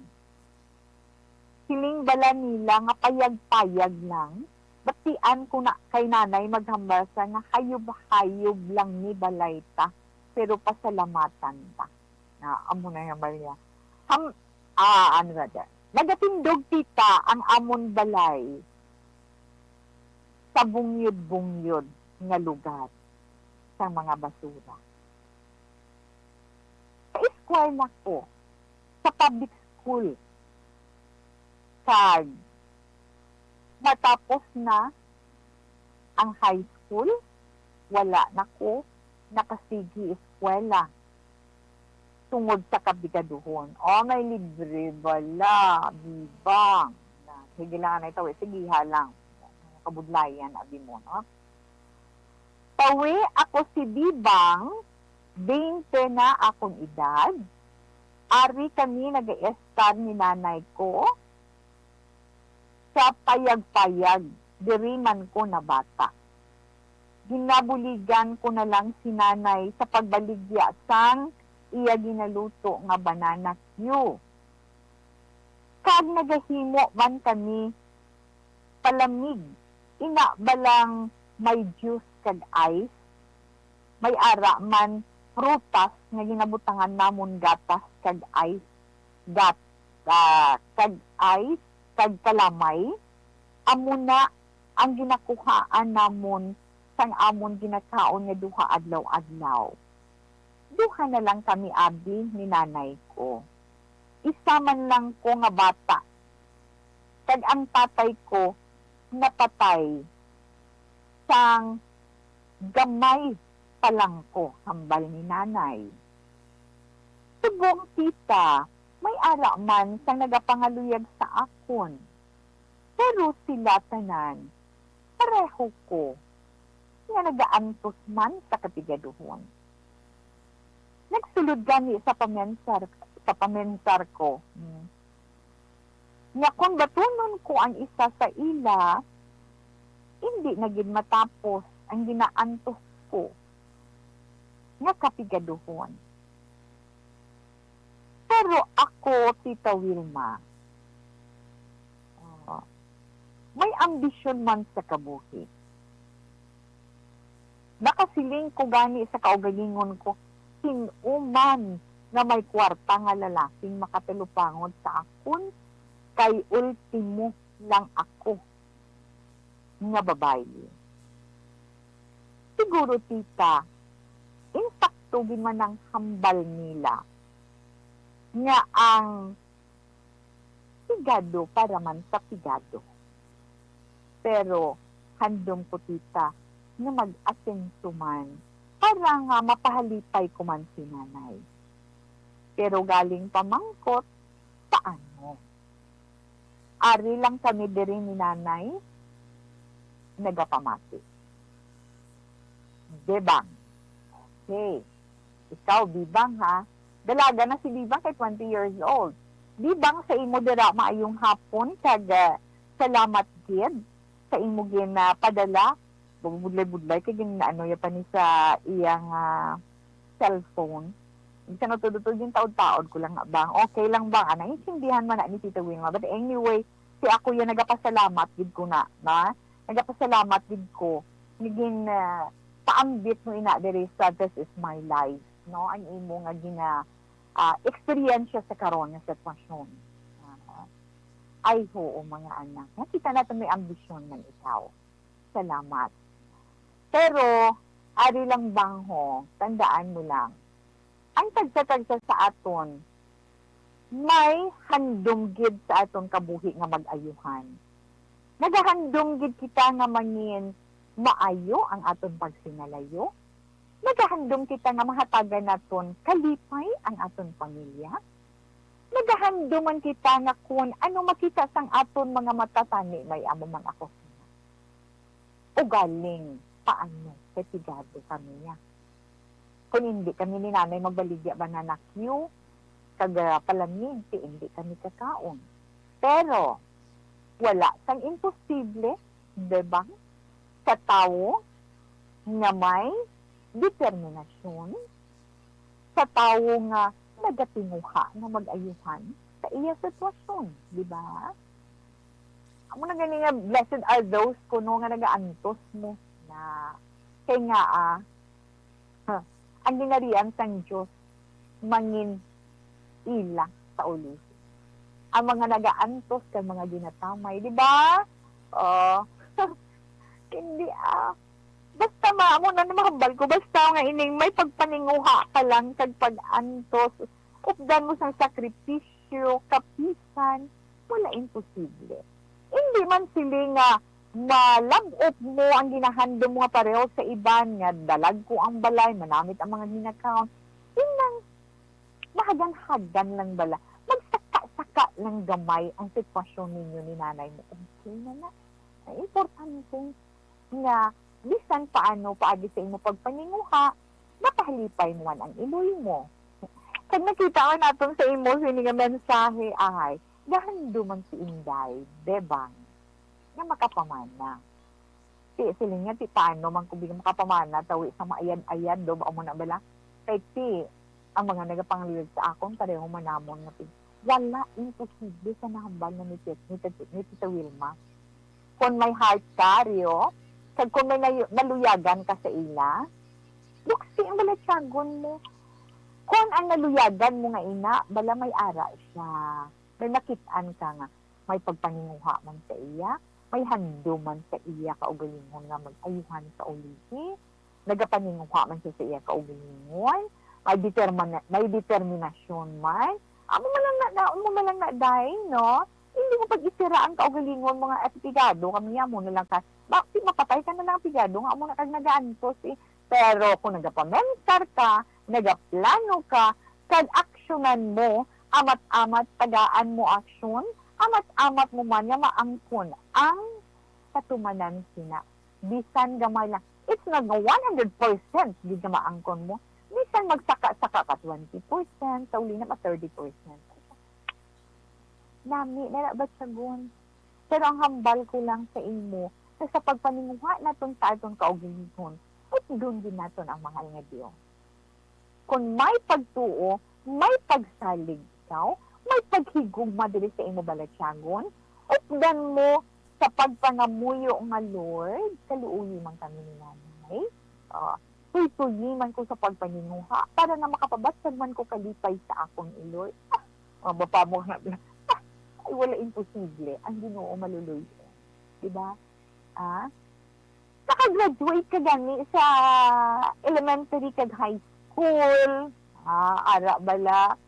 Siling bala nila nga payag-payag lang, batian ko na kay nanay maghambal sa nga hayub-hayub lang ni balay ta, pero pasalamatan ta. Na, amo na nga balya. Ham-, ah, ano ba da? Nagatindog kita ang amon balay sa bungyod-bungyod nga lugar sang mga basura. Sa eskwela ko, sa public school, kag matapos na ang high school, wala na ko nakasigi eskwela tungod sa kabigaduhon. O, may libre bala, bibang. Na, sige lang, anay tawi, sigiha lang. Kabudlayan, abi mo, no? Tawi, ako si Bibang, twenty na akong edad. Ari kami nag-estar ni nanay ko sa payag-payag, diri man ko nabata. Ginabuligan ko na lang si nanay sa pagbaligya sang iya ginaluto nga banana cue. Kag nagahimo man kami palamig, ina ba lang may juice kag ice? May ara man prutas nga ginabutangan namon gatas kag ice, gat-, ah, kag ice, kag kalamay. Amo na ang ginakuhaan namon sang amon ginakaon nga duha adlaw-adlaw. Duha na lang kami abi ni nanay ko. Isa man lang ko nga bata. Kag ang tatay ko napatay sang gamay pa lang ko, hambal ni nanay. Subong kita, may ara man sang nagapangaluyag sa akon. Pero sila tanan, pareho ko, nga nagaantos man sa kapigaduhon. Nagsulod gani sa pamensar, sa pamensar ko, hmm, nga kon batunon ko ang isa sa ila, indi na gid matapos ang ginaantos ko nga kapigaduhon. Pero ako, Tita Wilma, ah, may ambisyon man sa kabuhi. Nakasiling ko gani sa kaugalingon ko, "Sin-o man nga may kwarta nga lalaking makatalupangod sa akon, kay ultimo lang ako nga babayi." Siguro, tita, insakto gid man ang hambal nila nga ang pigado para man sa pigado. Pero handom ko, tita, nga mag-asenso man para nga mapahalipay ko man si nanay. Pero galing pamangkot, paano? Ari lang kami diri ni nanay, nagapamati. Bebang. Okay. Ikaw, Bibang, ha? Dalaga na si Bibang kay twenty years old. Bibang, sa imo dira, maayong hapon, kag, ah, salamat gid sa imo ginapadala. Budlay-budlay kay gin-, ano ya pa ni sa iyang, ah, cellphone. Bisan uto-uto, gintaod-taod ko lang nga, bang, okay lang, bang, ah, naintindihan man na ni Tita Wilma. But anyway, si ako yan, nagapasalamat gid ko na, na, nagapasalamat gid ko, naging, ah, paambit mo ina diri sa This Is My Life, no? Ang imo nga gina, ah, eksperyensya sa karon nga sitwasyon. Ah, ay, oo, mga anak. Nakita natin may ambisyon man ikaw. Salamat. Pero, ari lang, bang, ho, tandaan mo lang, ang tagsa-tagsa sa aton may handom gid sa aton kabuhi nga mag-ayuhan. Nagahandom gid kita nga mangin maayo ang aton pagsingalayo. Nagahandom kita nga mahatagan naton kalipay ang aton pamilya. Nagahandom man kita nga kun ano makita sang aton mga mata, tani may amo man ako sina. Ugaling paano kay pigado kami niya. Kung hindi kami ni nanay magbaligya banana cue, kag, ah, palamig, ti hindi kami kakaon. Pero, wala sang imposible, di ba? Sa sa tawo nga may determinasyon, sa tawo nga nagatinguha nga mag-ayuhan sa iya sitwasyon, di ba? Amo na gani nga, "Blessed are those," kuno, "nga nagaantos mo na." Kay nga, ah, ang ginharian sang Dios mangin ila sa ulihi. Ang mga nagaantos kag mga ginatamay, di ba? Oh. Hindi, ah. Basta ma-, amo na mahambal ko, basta nga ining may pagpaninguha ka lang kag pag-antos, updan mo sang sakripisyo, kapisan, wala imposible. Hindi man sili nga malab-ot mo ang ginahandom mo nga pareho sa iban, nga dalagko ang balay, manamit ang mga ginakaon. Inang mahagan-hagan lang bala. Magsaka-saka lang gamay ang sitwasyon ninyo ni nanay mo. Okay na na. Ang importante nga, bisan paano paagi sa imo pagpaninguha, mapahalipay mo man ang iloy mo. Kag nakita ko naton sa imo sini nga mensahe, ay, gahandom man si Inday, Bebang, nga makapamana. Ti, siling niya, ti, paano man ko bigyan makapamana, tawi sa maayad-ayad, do, ba mo na bala? Kay ti, ang mga nagapangaluyag sa akon, pareho man namon nga pin-, wala imposible sa nahambal na ni Tit-, ni Tit-, ni Tita Wilma. Kon may heart ka, Rio, kag kon may nayu-, naluyagan ka sa ila, luksi ang balatyagon mo. Kon ang naluyagan mo nga ina, bala may ara siya. May makit-an ka nga may pagpaninguha man sa iya, may handom man sa iya kaugalingon nga mag-ayuhan sa ulihi, nagapaninguha man siya sa iya kaugalingon, may determina-, may determinasyon man. Amo man lang na, na, amo man lang na, day, no? Hindi mo pag-isira ang kaugalingon mo nga, "At pigado kami, amo na lang ka." Ba, si mapatay ka na lang, pigado nga, amo na kag nagaantos, eh. Pero kung nagapamensar ka, nagaplano ka, kag aksyonan mo, amat-amat tagaan mo aksyon, amat-amat mo man nga maangkon ang katumanan sina. Bisan gamay lang. It's not nga one hundred percent gid nga maangkon mo. Bisan magsaka-saka ka twenty percent, sa uli na ma thirty percent. Nami na na ba, Tiyagon? Pero ang hambal ko lang sa imo, nga sa pagpaninguha naton sa aton kaugalingon, updon gid naton ang mahal nga Dios. Kon may pagtuo, may pagsalig ikaw, may paghigugma diri sa imo balatyagon, updan mo sa pagpangamuyo nga, "Lord, kaluoyi man kami ni Nanay. Ah, tuytoyi man ko sa pagpaninguha para nga makapabatyag man ko kalipay sa akon, Lord." Ah, mabapamok na, ah, ay, wala imposible. Ang Ginoo maluluy-on. Di ba? Ah? Nakagraduate ka gani sa elementary kag high school. Ah, ara bala.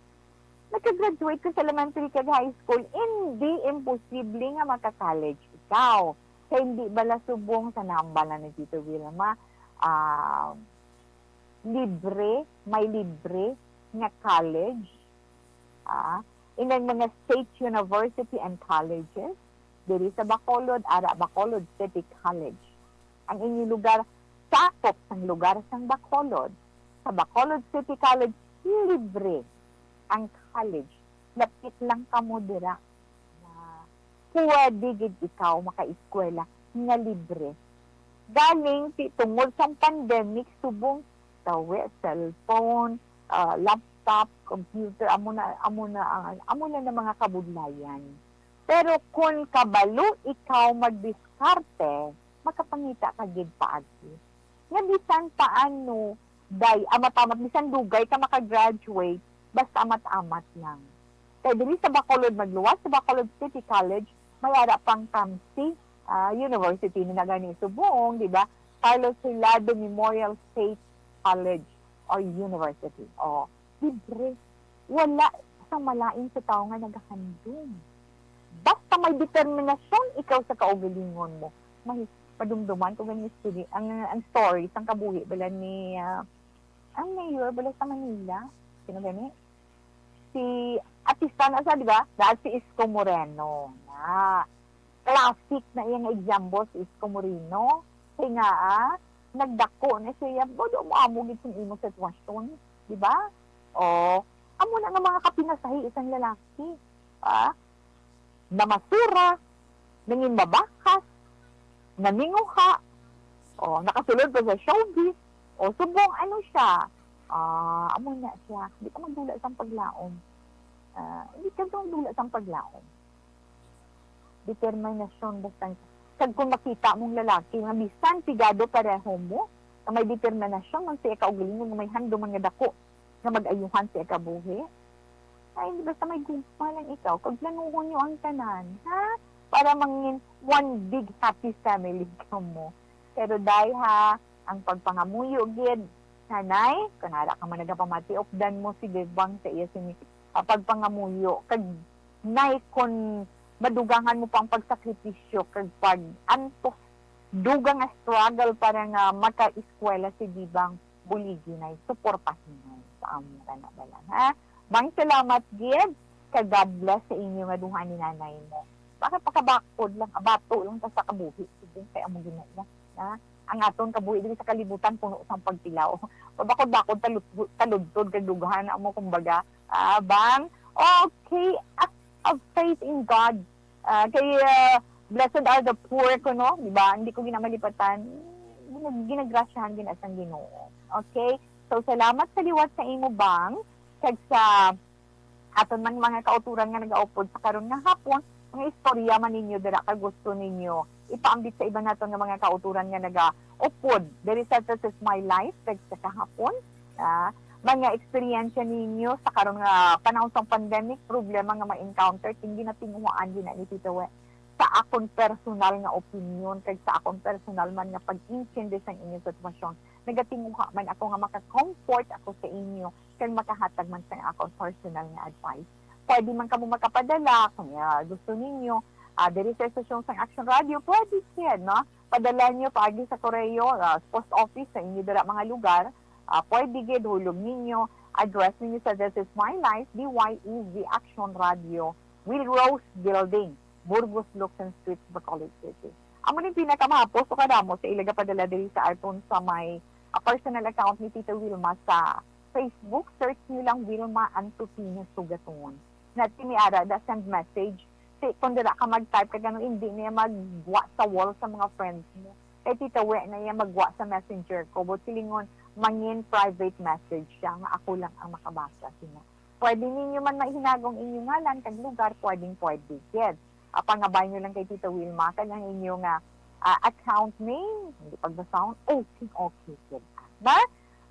Nakagraduate ka sa elementary kag high school. Hindi imposible nga maka-college ikaw. Kay hindi bala subong sa nahambal na ni Tito Wilma, ah, libre, may libre nga college. Ah, inang mga state university and colleges, diri sa Bacolod, ara Bacolod City College. Ang inyo lugar, sakop sang lugar sang Bacolod. Sa Bacolod City College, libre ang college. Lapit lang kamo dira. Na pwede gid ikaw makaeskwela nga libre. Galing ti-, tungod sang pandemic, subong tawi, cellphone, ah, laptop, computer, amo na, amo na ang, amo na na mga kabudlayan. Pero kun kabalo ikaw magdiskarte, makapangita ka gid paagi. Nga bisan paano, day, amat-amat, bisan dugay ka maka-graduate, basta amat-amat lang. Kay diri sa Bacolod, magluwas sa Bacolod City College, may ara pang Kamsi, ah, University ni na gani subong, di ba? Carlos Hilado Memorial State College or University. Oh, libre. Wala sang malain sa tawo nga nagahandom. Basta may determinasyon ikaw sa kaugalingon mo. May padumduman ko gani story, ang, ang story sang kabuhi bala ni, ah, ang mayor bala sa Manila. Sino gani? Si artista na siya, di ba? Dahil si Isko Moreno. Na. Classic na iya nga example si Isko Moreno. Kay nga, ah, nagdako na siya. Bodo mo amo gid sa imo sitwasyon, di ba? O, amo na nga mga kapinasahi isang lalaki. Ah, namasura, nangin mabakas, naninguha, Oh, nakasulod pa sa showbiz. Oh, subong, ano siya? Ah, amo na siya. Di ka magdula sang paglaom. Ah, di ka magdula sang paglaom. Determinasyon, basta. Kag kung makita mong lalaki nga bisan pigado pareho mo, nga may determinasyon man siya kaugalingon, nga may handuman nga dako nga mag-ayuhan sa ikabuhi, ay, basta may gugma lang ikaw, kag planuhon nyo ang tanan, ha? Para mangin one big happy family kamo. Pero, day, ha, ang pagpangamuyo gid, nanay, kung ara ka man nagapamati, updan mo si Bebang sa iya sini, ah, pagpangamuyo. Kag, nay, kung madugangan mo pa ang pagsakripisyo kag pag-antos, dugang nga struggle para nga maka-eskwela si Bebang, buligi, nay, suportahi, nay, sa amo ka na ba lang, ha? Mang, salamat gid, kag God bless sa inyo nga duha ni nanay mo. Para pakabakod lang, abato lang ta sa kabuhi, sige, kay amo gid na iya, ha? Ang aton kabuhi diri sa kalibutan puno sang pagtilaw. Pabakod-bakod, talud-, taludtod kag dughan, amo, kumbaga, ah, Bang, okay, act of faith in God. Ah, kay, ah, "Blessed are the poor," kuno, di ba? Hindi ko ginamalipatan. Ginag-, ginagrasyahan gid sang Ginoo. Okay? So, salamat sa liwat sa imo, Bang, kag sa aton man mga kautoran nga nagaupod sa karon nga hapon, mga istorya man ninyo dira kag gusto ninyo ipaambit sa iban naton nga mga kautoran nga nagaupod diri sa This Is My Life kag sa kahapon, ah, mga eksperyensya ninyo sa karon nga panahon sang pandemic, problema nga ma-encounter, kung ginatinguhaan gid na ni Tito We, sa akon personal nga opinyon kag sa akon personal man nga pag-intindi sang inyong sitwasyon, nagatinguha man ako nga maka-comfort ako sa inyo kag makahatag man sang akon personal nga advice. Pwede man kamo makapadala kung, ah, gusto ninyo, ah, diri sa estasyon sang Action Radio, pwede gid, no? Padala nyo paagi sa koreo, ah, post office sa inyo dira mga lugar. Ah, pwede gid, hulog ninyo, address ninyo sa This Is My Life, D Y E Z Action Radio, Will Rose Building, Burgos, Luksan Street, Bacolod City. Amo ning pinakamahapos o kadamo sa ila gapadala diri sa aton sa may, ah, personal account ni Tita Wilma sa Facebook. Search nyo lang Wilma Antupino Sugaton. Na tini ara da, send message. Si, kung dira ka mag-type kag ano, hindi niya magwa sa wall sa mga friends mo. Kay Tita We na iya magwa sa messenger ko. But silingon, mangin private message siya nga ako lang ang makabasa sina. Pwede ninyo man mahinagong inyo ngalan kag lugar, pwedeng pwede gid. Ah, pangabay nyo lang kay Tita Wilma kag ang inyo nga, ah, account name, hindi pagbasahon, okay, okay gid. Na?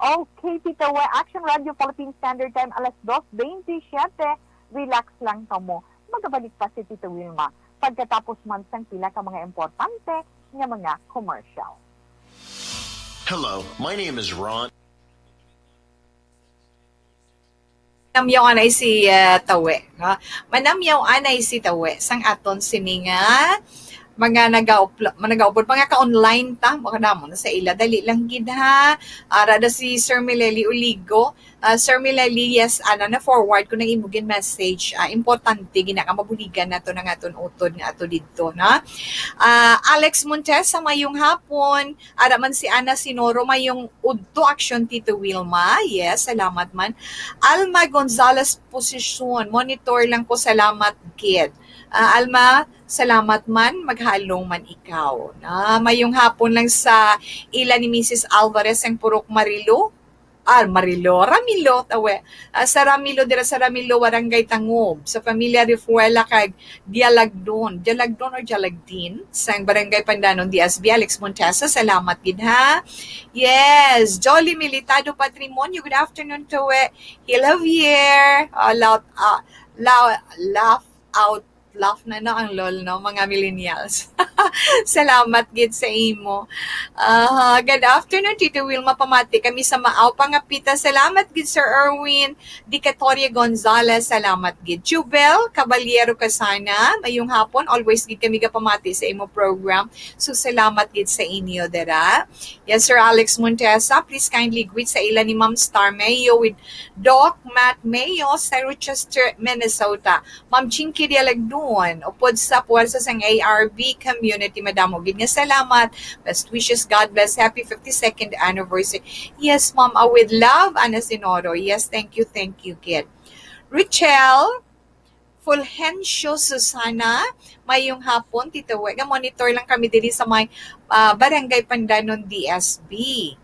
Okay, Tita We, Action Radio Philippine Standard Time, alas dos bentisiete. Relax lang kamo. Magabalik pa si Tita Wilma pagkatapos man sang pila ka mga importante nga mga commercial. Hello, my name is Ron. Manamyaw anay si, ah, Tawe, no? Manamyaw anay si Tawe sang aton sini nga mga nagauplo-, mga nagaupod, mga ka-online ta, mga kadamo na sa ila. Dali lang gid, ha. Ara da si Sir Mileli Oligo. Ah, Sir Mileli, yes, ana, na-forward ko na imo gin message. Ah, importante gina nga mabuligan nato na nga aton utod nga ato didto, no? Ah, Alex Montesa, mayong hapon. Ara man si Ana Sinoro, mayong udto action, Tito Wilma. Yes, salamat man. Alma Gonzalez Posisyon, monitor lang ko, salamat gid. Ah, Alma, salamat man, maghalong man ikaw. Na, mayong hapon lang sa ila ni Missus Alvarez ang Purok Marilo. Ah, Marilo, Ramilo, Tawe. Ah, sa Ramilo, dira sa Ramilo, Barangay Tangub, sa familia Refuela kag Dialagdon. Dialagdon or Dialagdin? Sang Barangay Pandanon, D S B, Alex Montesa, salamat gid, ha. Yes, Jolly Militado Patrimonio, good afternoon, Tawe. Hi, Javier. Ah, laugh, ah, la-, laugh out, laugh na, no, ang lol, no, mga millennials. Salamat gid sa imo. Ah, good afternoon, Tito Wilma. Pamati kami sa Maaw, Pangapita. Salamat gid, Sir Erwin Dicatoria Gonzalez. Salamat gid. Jubel Caballero Casana, mayong hapon. Always gid kami gapamati sa imo program. So, salamat gid sa inyo dira. Yes, Sir Alex Montesa, please kindly greet sa ila ni Ma'am Star Mayo with Doc Matt Mayo sa Rochester, Minnesota. Ma'am Chinky Dialagdon, upod sa puwersa sang A R B community, madamo gid nga salamat. Best wishes, God bless, happy fifty-second anniversary. Yes, ma'am, ah, with love, Ana Sinoro. Yes, thank you, thank you, kid. Richelle, Fulgencio Susana, mayong hapon, Tito We. Ga-monitor lang kami diri sa may, ah, Barangay Pandanon, D S B.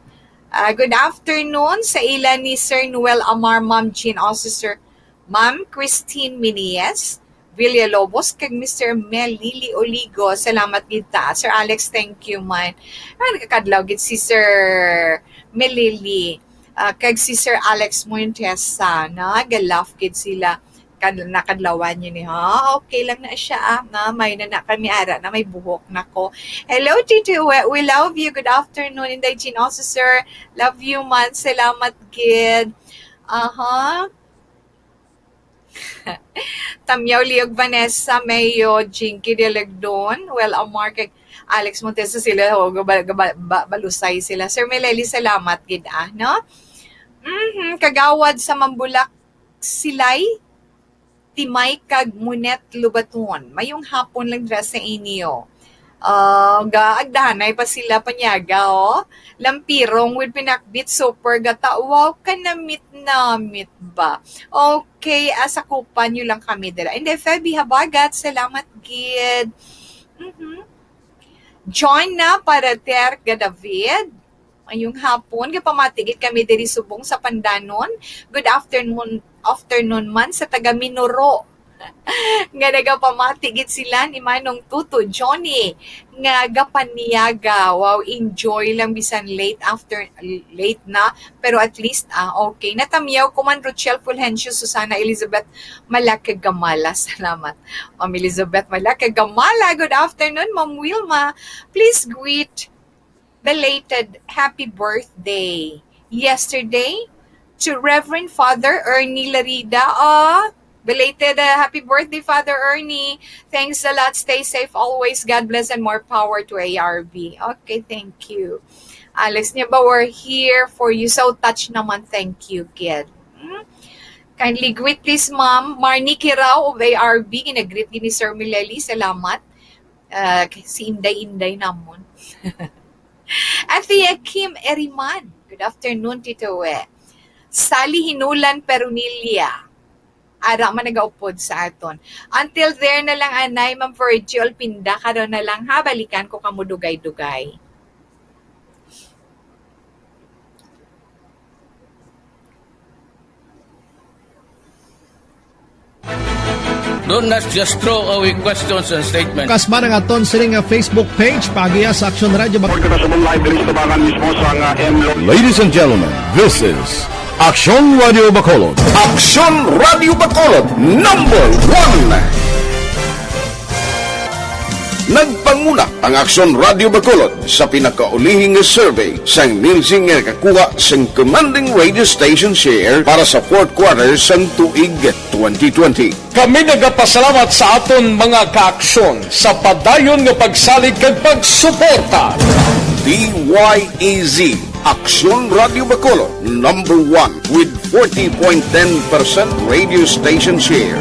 Ah, good afternoon sa ila ni Sir Noel Amar, Ma'am Jean, also Sir, Ma'am Christine Minies, Villalobos, kag Mister Mel Lily Oligo. Salamat gid ta. Sir Alex, thank you man. Ah, nakakadlaw gid si Sir Mel Lily, ah, kag si Sir Alex Montesa, na ga-laugh gid sila. Kan-, nakadlawan niyo ni, ha? Okay lang na siya, ah, na may na, na kami ara na may buhok na ko. Hello, Tito We. We love you. Good afternoon, Inday Jean. Also, sir, love you man. Salamat gid. Aha. Tamyaw Liog Vanessa, Mayo, Jinky Delegdon, Well Amar, kag Alex Montesa sila, ho, gabal-, gabal-, ba-, balusay sila. Sir Meleli, salamat gid, ah, no? Mhm, Kagawad sa Mambulak, Silay, Timay, kag Munet, Lubaton. Mayong hapon lang dira sa inyo. Ah, ga-, agdahanay pa sila panyaga, oh. Lampirong with pinakbit, super gata. Wow, kanamit-namit ba? Okay, ah, sakupan nyo lang kami dira. Hindi, Feby Habagat, salamat gid. Mhm. John na para Ter ga David. Mayong hapon, gapamati gid kami diri subong sa Pandanon. Good afternoon, afternoon man sa taga Minoro. Nga nagapamati gid sila ni Manong Tuto Johnny nga gapanyaga. Wow, enjoy lang bisan late after, late na, pero at least, ah, okay. Natamyaw ko man, Rochelle Fulgencio, Susana Elizabeth Malacag Gamala. Salamat, Ma'am Elizabeth Malacag Gamala. Good afternoon, Ma'am Wilma. Please greet belated happy birthday yesterday to Reverend Father Ernie Larida. Ah, belated, uh, happy birthday, Father Ernie. Thanks a lot. Stay safe always. God bless and more power to A R B. Okay, thank you. Alex niya ba, we're here for you. So touch naman. Thank you, kid. Hmm? Kindly greet this, Ma'am Marnie Kirao of A R B. Ginagreet gid ni Sir Mileli. Salamat. Ah, si Inday-Inday namon. Athea Kim Eriman. Good afternoon, Tito We. Sally Hinulan Perunilla. Ara man nagaupod sa aton. Until there na lang, anay, Ma'am Virgie Olpinda, karon na lang, ha, balikan ko kamo dugay-dugay. Don't just throw away questions and statements. Kasman ang aton sini nga Facebook page, paagiha sa Aksyon Radio Bac- Report ko na sa mong live diri sa Tabangan mismo sa nga M Lo- Ladies and gentlemen, this is Aksyon Radio Bacolod. Aksyon Radio Bacolod, number one. Nagpanguna ang Aksyon Radio Bacolod sa pinakaulihi nga survey sang Nielsen nga nakakuha sang commanding radio station share para sa fourth quarter sang tuig twenty twenty. Kami nagapasalamat sa aton mga kaaksyon sa padayon nga pagsalig kag pagsuporta. D Y E Z, Aksyon Radio Bacolod, number one with forty point ten percent radio station share.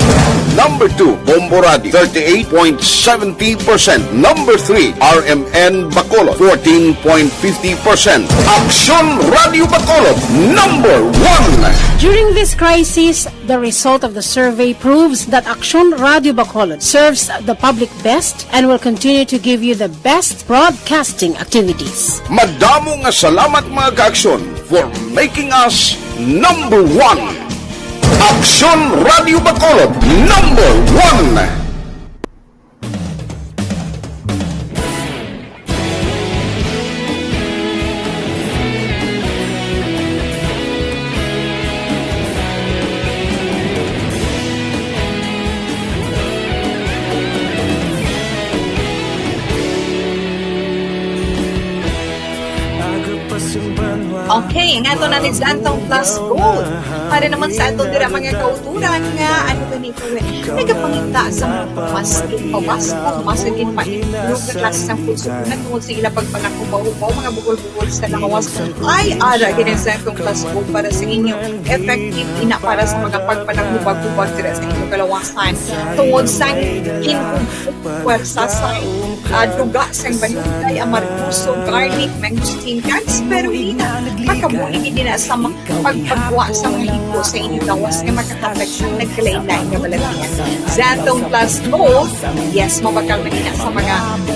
Number two, Bombo Radio, thirty-eight point seventy percent. Number three, R M N Bacolod, fourteen point fifty percent. Aksyon Radio Bacolod, number one. During this crisis, the result of the survey proves that Aksyon Radio Bacolod serves the public best and will continue to give you the best broadcasting activities. Madamo nga salamat, mga kaaksyon, for making us number one. Aksyon Radio Bacolod, number one. Okay, ang ato na ni Santong Plus Gold. Para naman sa ato dira, mga kauturan, nga ano ba ni Nagapangita sa mga pamaskil, pabaskog, mas naging pa-improve nga klase sang pulso tungod sa ila pagpanakhupahupaw, mga buhol-buhol sa lawas. Ay, ara, gid ang Santong Plus Gold para sa inyo. Effective ina para sa mga pagpanaghubag-hubag dira sa inyong kalawasan. Tungod sa inhubog, pwersa sa, ah, duga sang balunggay, amargoso, garlic, mangosteen, kag spirulina. Makabuhi gid na sa ma-, pagpagwa sa mga higko sa inyong lawas nga makahatag sang nagkalain-lain nga balatian. Xanthone Plus Gold, yes, mabakal na gina sa mga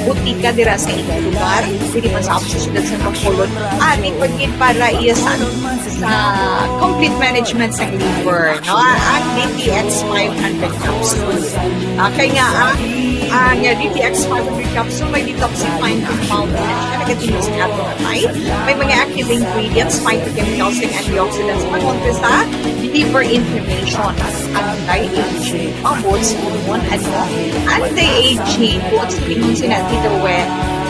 butika dira sa inyong lugar. Dili man sa among syudad sa Bacolod. Ari pa gid para iya sa, sa complete management sa liver, no? Ang D T X five hundred capsule. Ah, kay nga, ah, ang, ah, D T X five hundred capsule may detoxifying compound na siya, nagatingin sa ato. May mga active ingredients, phytochemicals, and antioxidants, pangontra sa liver inflammation, anti-aging, bubbles, hormone, ano, anti-aging, buot sa tingog sina Tito We,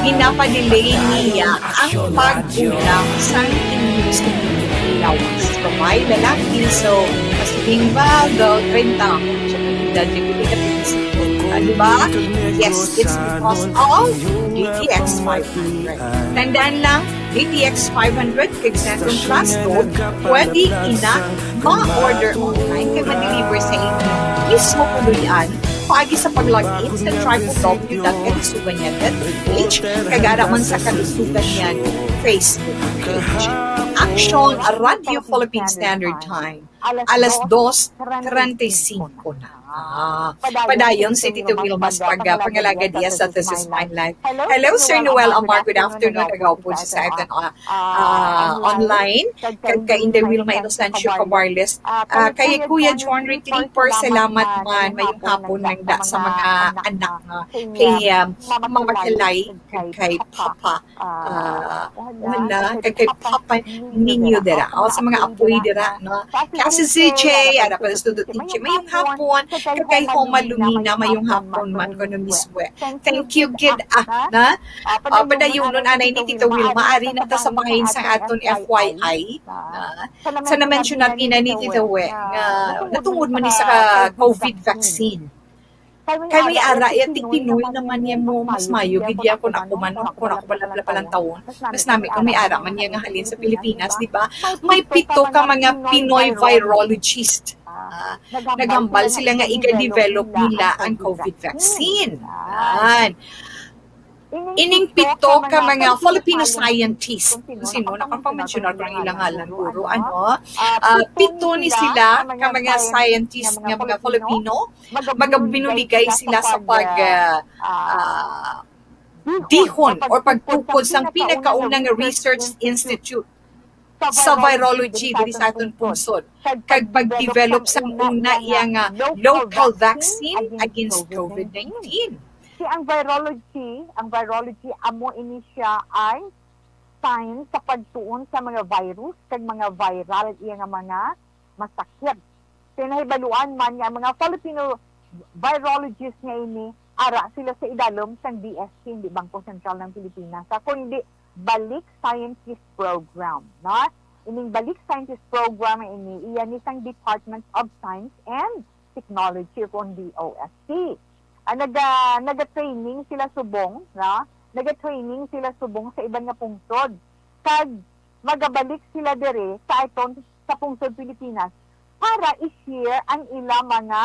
ginapadelay niya ang pagkulang sa immune system lawas. Babae, lalaki, so, mas tingin ba, daw, treinta, siya pag-edad, yung hindi na pinisipan. Di ba? Yes, it's because of D T X five hundred. Tandaan lang, D T X five hundred kag Xanthone Plus Gold, pwede ina ma-order online kag ma-deliver sa inyo mismo puluy-an paagi sa pag-log in sa triple W dot kalusugan niyan dot P H kag ara man sa Kalusugan Niyan Facebook page. Action Radio Philippine Standard Time, alas dos treinta y cinco na. Ah, padayon si Tito Wilma sa pag-, pangalaga diya sa This Is My Life. Hello, Sir Noel Amar. Good afternoon. Agaw po siya sa aton, ah, ah, online. Kag kay Inday Wilma Inocencio Cabarles. Ah, kay Kuya John Rick Clipper, salamat man. Mayong hapon lang da sa mga anak nga kay, um, Mama Kalay, kay Papa. Ah, wala, kay, kay Papa ninyo dira. O, sa mga apoy dira, no? Kasi si J, ara pa sa student ni J, mayong hapon. Kag kay Homa Lumina, mayong hapon man, kuno miswe. Thank you, gid, ah, na? Ah, padayunon, anay ni Tito Wilma, ari na ta sa bahin sang aton F Y I, na? Sa na-mention natin na ni Tito We, nga natungod man ni sa COVID vaccine. Kay may ara, ya, ti Pinoy naman niya mo, mas mayo gid ya kung ako man, kung ako pala, pala, palang taon. Mas nami kung may ara man niya nga halin sa Pilipinas, di ba? May pito ka mga Pinoy virologist. Ah, naghambal sila nga iga-develop nila ang COVID vaccine. Yan. Ining pito ka mga Filipino scientist, kung sino, nakapang-mensionar ko ang ilang ngalan, guro, ano? Ah, pito ni sila ka mga scientist nga mga Filipino, magabinulibay sila sa pag, ah, ah, dihon or pagtukod sang pinakauna nga research institute sa virology diri sa aton pungsod, kag pag-develop sang una iya nga local vaccine against COVID nineteen. Si ang virology, ang virology amo ini siya ay science sa pagtuon sa mga virus kag mga viral iya nga mga masakit. Kay nahibaluan man nga ang mga Filipino virologist nga ini, ara sila sa idalom sang B S C, hindi Bangko Sentral ng Pilipinas, ha, kundi Balik Scientist Program, no? Ining Balik Scientist Program nga ini, iya ni sang Department of Science and Technology, kung D O S T. Ah, naga-, naga-training sila subong, no? Naga-training sila subong sa iban nga pungsod. Kag magabalik sila diri sa aton, sa pungsod Pilipinas para i-share ang ila mga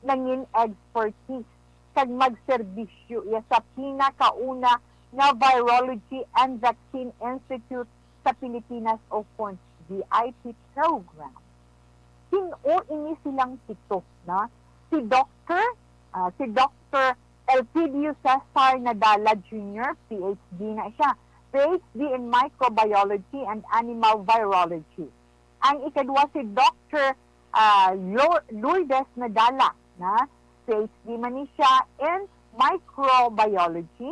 nangin expertise kag magserbisyo iya sa pinakauna nga Virology and Vaccine Institute sa Pilipinas o V I P program. Sin-o ini silang pito, no? Si Doctor, ah, si Doctor Elpidio Cesar Nadala Junior, P H D na siya. P H D in Microbiology and Animal Virology. Ang ikadua si Doctor, ah, Lo-, Lourdes Nadala, na P H D man ni siya in Microbiology.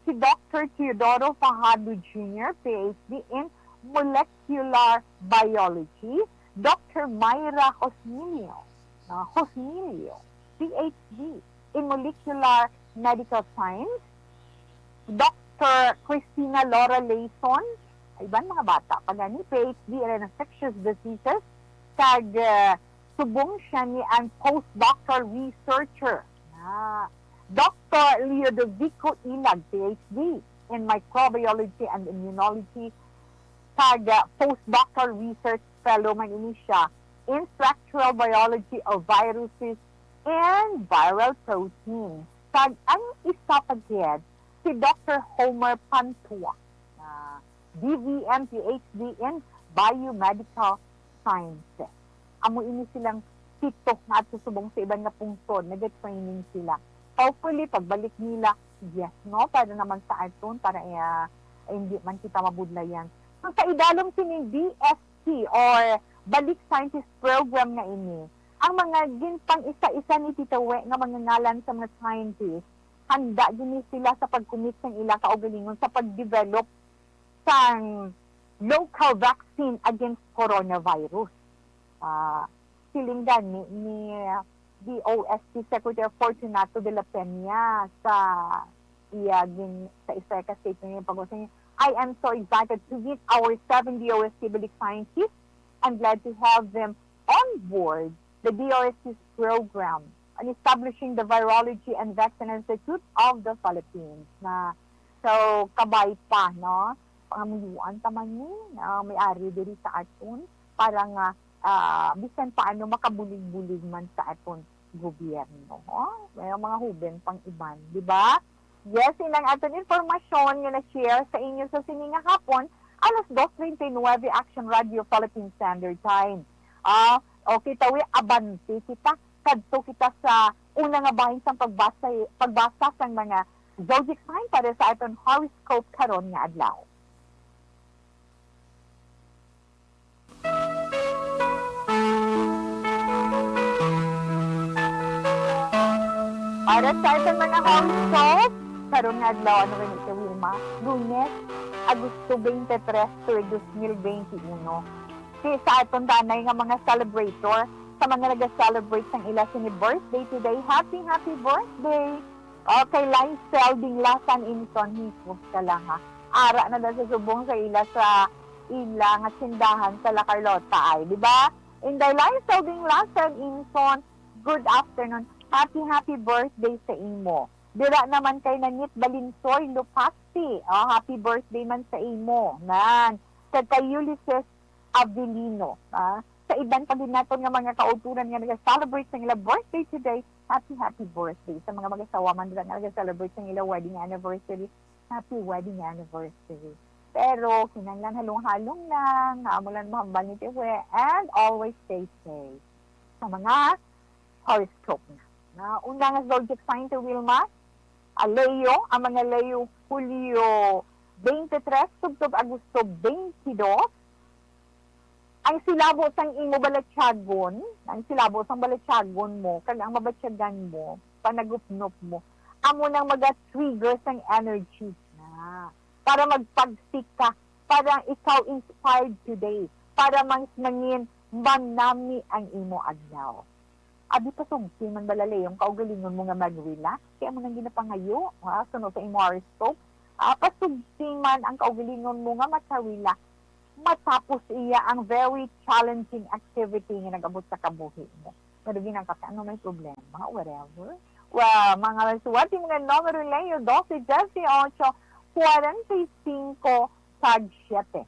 Si Doctor Teodoro Fajardo Junior, P H D in Molecular Biology. Doctor Myra Josmilio, na Josmilio, P H D in Molecular Medical Science. Doctor Christina Laura Layson, iban mga bata pa gani, P H D in Infectious Diseases, kag, eh, subong siya ni ang postdoctoral researcher na Doctor Ludovico Ilag, P H D in Microbiology and Immunology, kag, eh, postdoctoral research fellow man ini siya in structural biology of viruses and viral proteins. Kag ang isa pa gid, si Doctor Homer Pantua, na D V M, P H D in Biomedical Sciences. Amo ini silang pito nga adto subong sa iban nga pungsod, nag-training sila. Hopefully, pagbalik nila, yes, no, para naman sa aton, para, ah, hindi man kita mabudlayan. So, sa idalom sining B S T or Balik Scientist Program nga ini, ang mga ginpang-isa-isa ni Tita We nga mga ngalan sa mga scientist, handa gini sila sa pag-commit sang ila kaugalingon sa pag-develop sang local vaccine against coronavirus. Ah, siling gani ni D O S T Secretary Fortunato de la Peña sa iya gin-, sa isa ka statement niya pag-, "I am so excited to meet our seven D O S T Balik scientists. I'm glad to have them on board the D O S T program on establishing the Virology and Vaccine Institute of the Philippines." Na, so, kabay pa, no? Pangamuyuan ta man ni, ah, may ari diri sa aton para nga, ah, bisan paano makabulig-bulig man sa aton gobyerno. Oh, may mga huben pang iban, di ba? Yes, inang aton informasyon nga na-share sa inyo sa sini nga hapon, alas dos treinta y nueve, Action Radio Philippine Standard Time. Ah, okay, tawi, abante kita. Kadto kita sa una nga bahin sang pagbasa, pagbasa sang mga zodiac sign para sa aton horoscope karon nga adlaw. Para sa aton mga horoscope, karon nga adlaw, ano gani ito, Wilma? Lunes, Agosto twenty-three tuig dos mil twenty-uno. Si sa aton tanay nga mga celebrator, sa mga nag-celebrate sang ila sini birthday today, happy, happy birthday! Okay, Lysel Dinglasan Inson, hipos ka lang, ha. Ara na daw sa subong sa ila, sa ila nga tindahan sa La Carlota, ay, di ba? Inday Lysel Dinglasan Inson, good afternoon. Happy, happy birthday sa imo. Dira naman kay Nanit Balinsoy Lupasti. Oh, happy birthday man sa imo. Nan. Kag kay Ulysses Avelino, ah, sa iban pa gid naton nga mga kauturan nga nag-celebrate sang ila birthday today, happy, happy birthday. Sa mga mag-asawa man dira nga nag-celebrate sang ila wedding anniversary, happy wedding anniversary. Pero kinahanglan halong-halong lang, nga amo lang mahambal ni Tiwe, and always stay safe. Sa mga horoscope na. Na una nga zodiac sign, Te Wilma, a Leo, ang mga Leo, Hulyo twenty-three tubtob Agosto twenty-two. Ang silabo sang imo balatyagon, ang silabo sang balatyagon mo, kag ang mabatyagan mo, panagupnop mo, amo nang maga-trigger sang energy na para magpagsik ka, para ikaw inspired today, para mas mangin manami ang imo adlaw. Abi, pasugti man bala, Leo, ang kaugalingon mo nga mag-relax? Kay amo nang ginapangayo, ha? Suno sa imo horoscope, ah, pasugti man ang kaugalingon mo nga maka-relax matapos iya ang very challenging activity nga nag-abot sa kabuhi mo. Pero ginangkaka, ano may problema? Whatever. Well, mga masuwati, mga numero, Leo, doce, dieciocho, cuarenta y cinco, kag siete.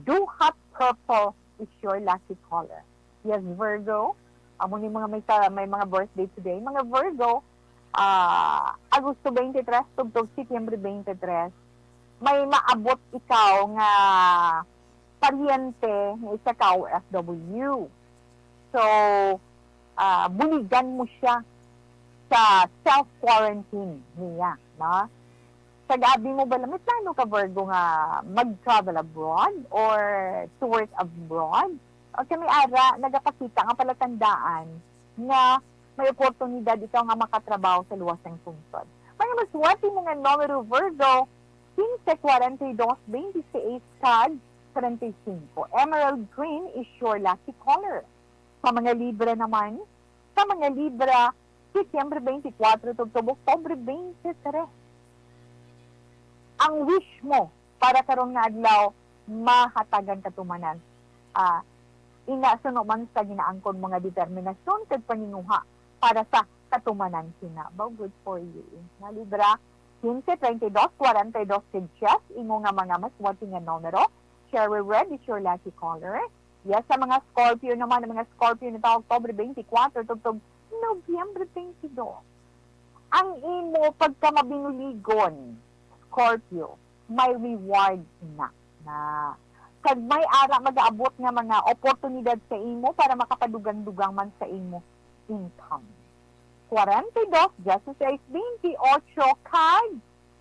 Duha purple is your lucky color. Yes, Virgo. Amo ni mga may sa-, may mga birthday today. Mga Virgo, ah, Agosto twenty-three tubtob September twenty-three, may maabot ikaw nga paryente nga isa ka O F W. So, ah, buligan mo siya sa self-quarantine niya, no? Kag abi mo bala, may plano ka, Virgo, nga mag-travel abroad or to work abroad? O kay may ara, nagapakita nga palatandaan nga may oportunidad ikaw nga makatrabaho sa luwas sang pungsod. Mga masuwati mo nga numero, Virgo, quince, cuarenta y dos, veintiséis, kag treinta y cinco. Emerald green is your lucky color. Sa mga Libra naman, sa mga Libra, Setyembre twenty-four tubtob Oktubre twenty-three. Ang wish mo para karon nga adlaw, mahatagan katumanan. Ah, ina, suno man sa ginaangkon mo nga determinasyon kag paninguha para sa katumanan sina. Bao, good for you. Na Libra, quince, treinta y dos, cuarenta y dos, kag diyes, imo nga mga mas wanting nga numero. Cherry red is your lucky color. Yes, sa mga Scorpio naman, ang mga Scorpio nito, Oktubre twenty-four tubtob Nobyembre twenty-two. Ang imo pagkamabinulligon, Scorpio, may reward na. Na kag may ara magaabot nga mga oportunidad sa imo para makapadugang-dugang man sa imo income. Forty-two, dieciséis, veintiocho, kag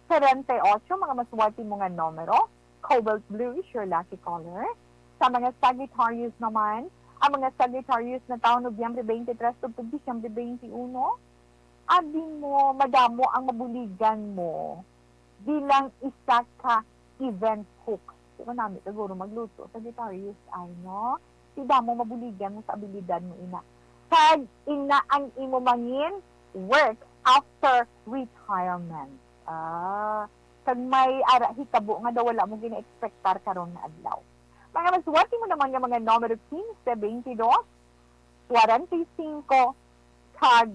treinta y ocho, mga maswerte mo nga numero. Cobalt blue is your lucky color. Sa mga Sagittarius naman, ang mga Sagittarius na taon Nobyembre twenty-three tubtob Disyembre twenty-one, abi mo, madamo ang mabuligan mo bilang isa ka event hook. Pero nami siguro magluto, Sagittarius ay, no? Ti damo mabuligan mo sa abilidad mo, ina. Kag ina ang imo mangin work after retirement. Ah, kag may ara hitabo nga daw wala mo gina-expectar karon nga adlaw. Mga maswerte mo naman nga mga numero quince, veintidós, cuarenta y cinco, kag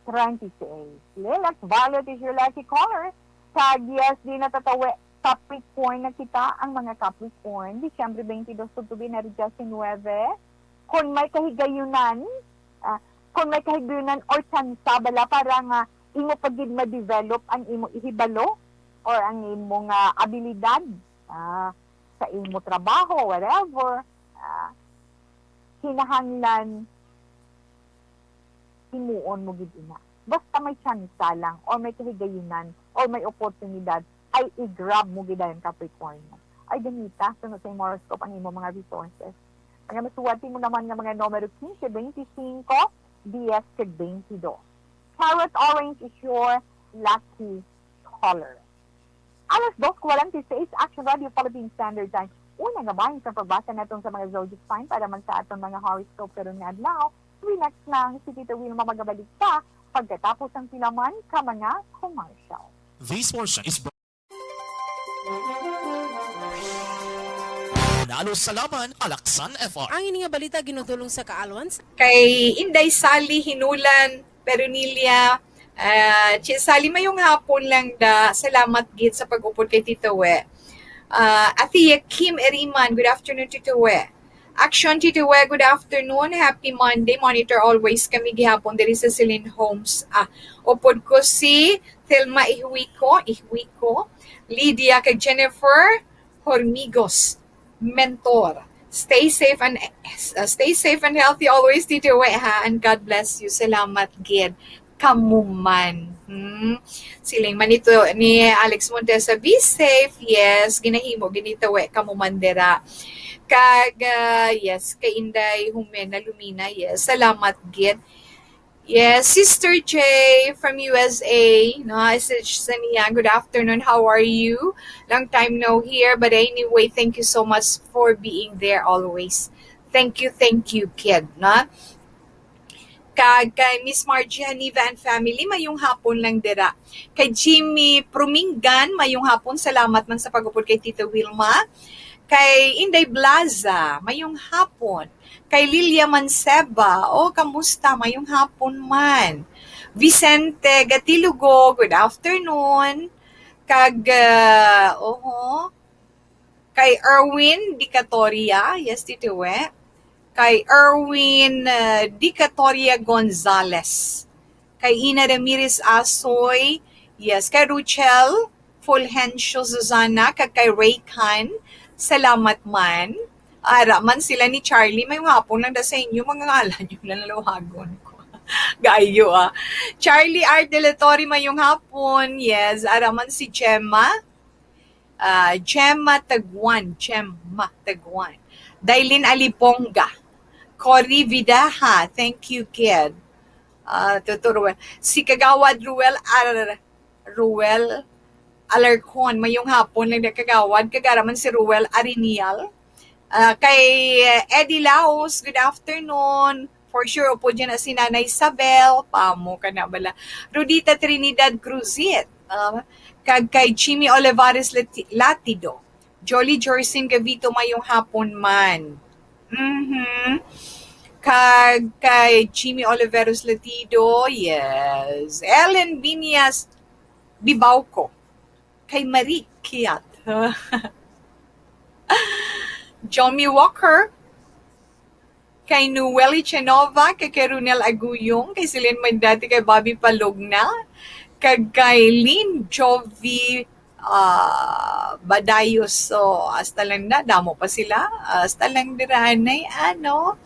treinta y seis. Lilac violet is your lucky color. Kag yes, di natatawi Capricorn na kita, ang mga Capricorn. Disyembre twenty-two tubtob Enero diecinuebe. Kung may kahigayunan, ah, kung may kahigayunan or tsansa bala para nga imo pa gid ma-develop ang imo ihibalo or ang imo nga abilidad, ah, sa imo trabaho, whatever, ah, kinahanglan himuon mo gid ina. Basta may tsansa lang or may kahigayunan or may oportunidad, ay i-grab mo gid ang Capricorn. Ay ganita, suno sa imong horoscope ang imong mga resources. Mga maswerte mo naman nga mga numero quince, veinticinco, diez, kag veintidós. Carrot orange is your lucky color. Alas dos cuarenta y seis, Action Radio Philippine Standard Time. Una nga bahin sa pagbasa naton sa mga zodiac sign para man sa aton mga horoscope karon nga adlaw. Relax lang, si Tita Wilma magabalik pa pagkatapos ang pila man ka mga commercial. This portion is brought Nalo sa laman, Alaksan F R. Ang ini nga balita ginudulong sa kaalwan sa Kay Inday Sally Hinulan Perunilla, ah, Chi Sally, mayong hapon lang da. Salamat gid sa pag-upod kay Tito We. Ah, Athea Kim Eriman, good afternoon, Tito We. Action, Tito We, good afternoon. Happy Monday. Monitor always kami gihapon diri sa Celine Homes. Ah, upod ko si Thelma Ihuico, Ihuico, Lydia kag Jennifer Hormigos, Mentor. Stay safe and, uh, stay safe and healthy always, Tito We, ha? And God bless you. Salamat gid. Kamo man. Hmm. Siling man ito ni Alex Montesa, "Be safe." Yes, ginahimo, ginitawi, kamo man dira. Kag, ah, yes, kay Inday Jimena Lumina, yes, salamat gid. Yes, Sister J from U S A, no, message sa niya, "Good afternoon, how are you? Long time no hear, but anyway, thank you so much for being there always." Thank you, thank you, kid, no? Kag kay Miss Margie Haniva and family, mayong hapon lang dira. Kay Jimmy Pruminggan, mayong hapon, salamat man sa pag-upod kay Tita Wilma. Kay Inday Blaza, mayong hapon. Kay Lilia Manseba, "Oh, kamusta? Mayong hapon man." Vicente Gatilugo, good afternoon. Kag, ah, oho. Kay Erwin Dicatoria, yes, Tito We. Kay Erwin, ah, Dicatoria Gonzalez. Kay Ina Ramirez Asoy, yes. Kay Ruchel Fulgencio Susana, kag kay Ray Khan, salamat man. Ara man sila ni Charlie, mayong hapon lang da sa inyo, mga ngalan nyo na naluhagon ko. Gaayo, ah. Charlie Art de la Torre, mayong hapon. Yes, ara man si Gemma. Ah, Gemma Taguan, Gemma Taguan. Dailin Aliponga. Cory Vidaja, thank you, kid. Ah, Tuto Ruel. Si Kagawad Ruel Ar-, Ruel Alarcon, mayong hapon lang na, Kagawad. Kag ara man si Ruel Arinial. Ah, kay Eddie Laos, good afternoon. For sure, upod dyan na si Nanay Isabel. Pamo ka na bala. Rudita Trinidad Cruzit. Ah, kag kay Jimmy Olivares Lati-, Latido. Jolly Jorsin Gavito, mayong hapon man. Mhm. Kag kay Jimmy Oliveros Latido, yes. Ellen Binyas Bibauco. Kay Marie Kiat. Jomi Walker. Kay Noel Ichanova, kay, kay Ronel Aguyong, kay Celine Mandati, kay Bobby Palugna, kag kay Lynn Jovi, ah, Badayos. So, hasta lang na, damo pa sila. Hasta lang dira, anay, ano.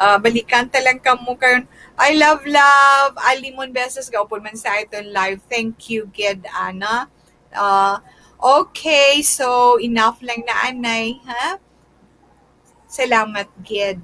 Ah, balikan ta lang kamo karon. I love, love. Alimon beses gaupon man sa iton live. Thank you, gid, ana. Ah, okay, so enough lang na, anay, ha? Salamat, gid.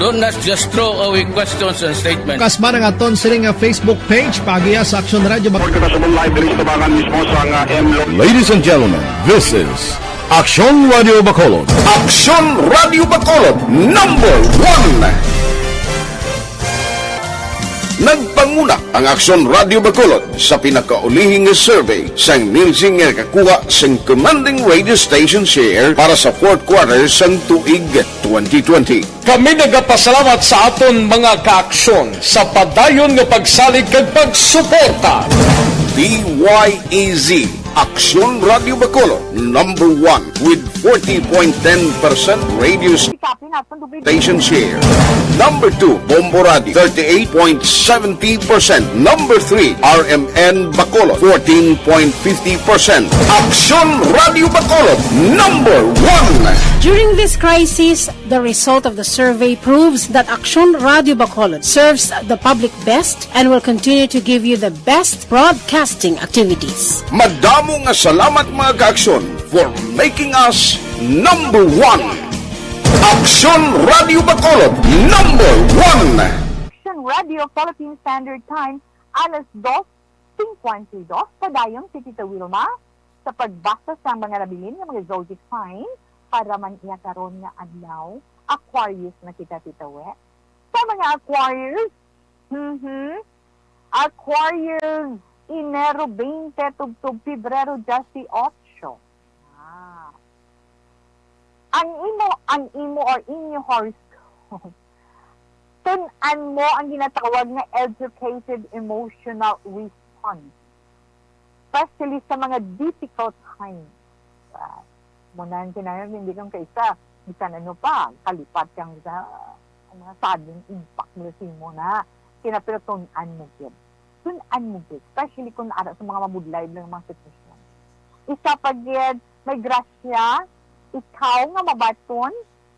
Don't not just throw away questions and statements. Kasman ang aton sini nga Facebook page, paagiha sa Aksyon Radio Bac- Report kita sa live diri sa tubangan mismo sa nga M Lo- Ladies and gentlemen, this is Aksyon Radio Bacolod. Aksyon Radio Bacolod, number one. Nagpanguna ang Aksyon Radio Bacolod sa pinakaulihi nga survey sang Nielsen nga nakakuha sing commanding radio station share para sa fourth quarter sang tuig twenty twenty. Kami nagapasalamat sa aton mga kaaksyon sa padayon nga pagsalig kag pagsuporta. D Y E Z, Aksyon Radio Bacolod, number one with forty point ten percent radio Station share. Number two, Bombo Radio, thirty-eight point seventy percent. Number three, R M N Bacolod, fourteen point fifty percent. Aksyon Radio Bacolod, number one. During this crisis, the result of the survey proves that Aksyon Radio Bacolod serves the public best and will continue to give you the best broadcasting activities. Madamo nga salamat, mga kaaksyon, for making us number one. Aksyon Radio Bacolod, number one. Aksyon Radio Philippine Standard Time, alas dos cincuenta y dos. Padayon si Tita Wilma sa pagbasa sa mga nabilin nga mga zodiac sign para man iya karon nga adlaw. Aquarius na kita, Tita We. Sa mga Aquarius, mhm, Aquarius, Enero twenty tubtob Pebrero dieciocho. Ah. Ang imo, ang imo or inyo horoscope, tun-an mo ang ginatawag nga educated emotional response, especially sa mga difficult times. Ah, mo na ang kinahanglan, hindi kang kaisa, bisan ano pa, kalipat kang sa, ang mga sudden impact nila sa imo na, kinapilatunan mo gyud. tun-an mo gid, especially kung ara sa mga mabudlay lang mga sitwasyon. Isa pa gid, may grasya ikaw nga mabaton,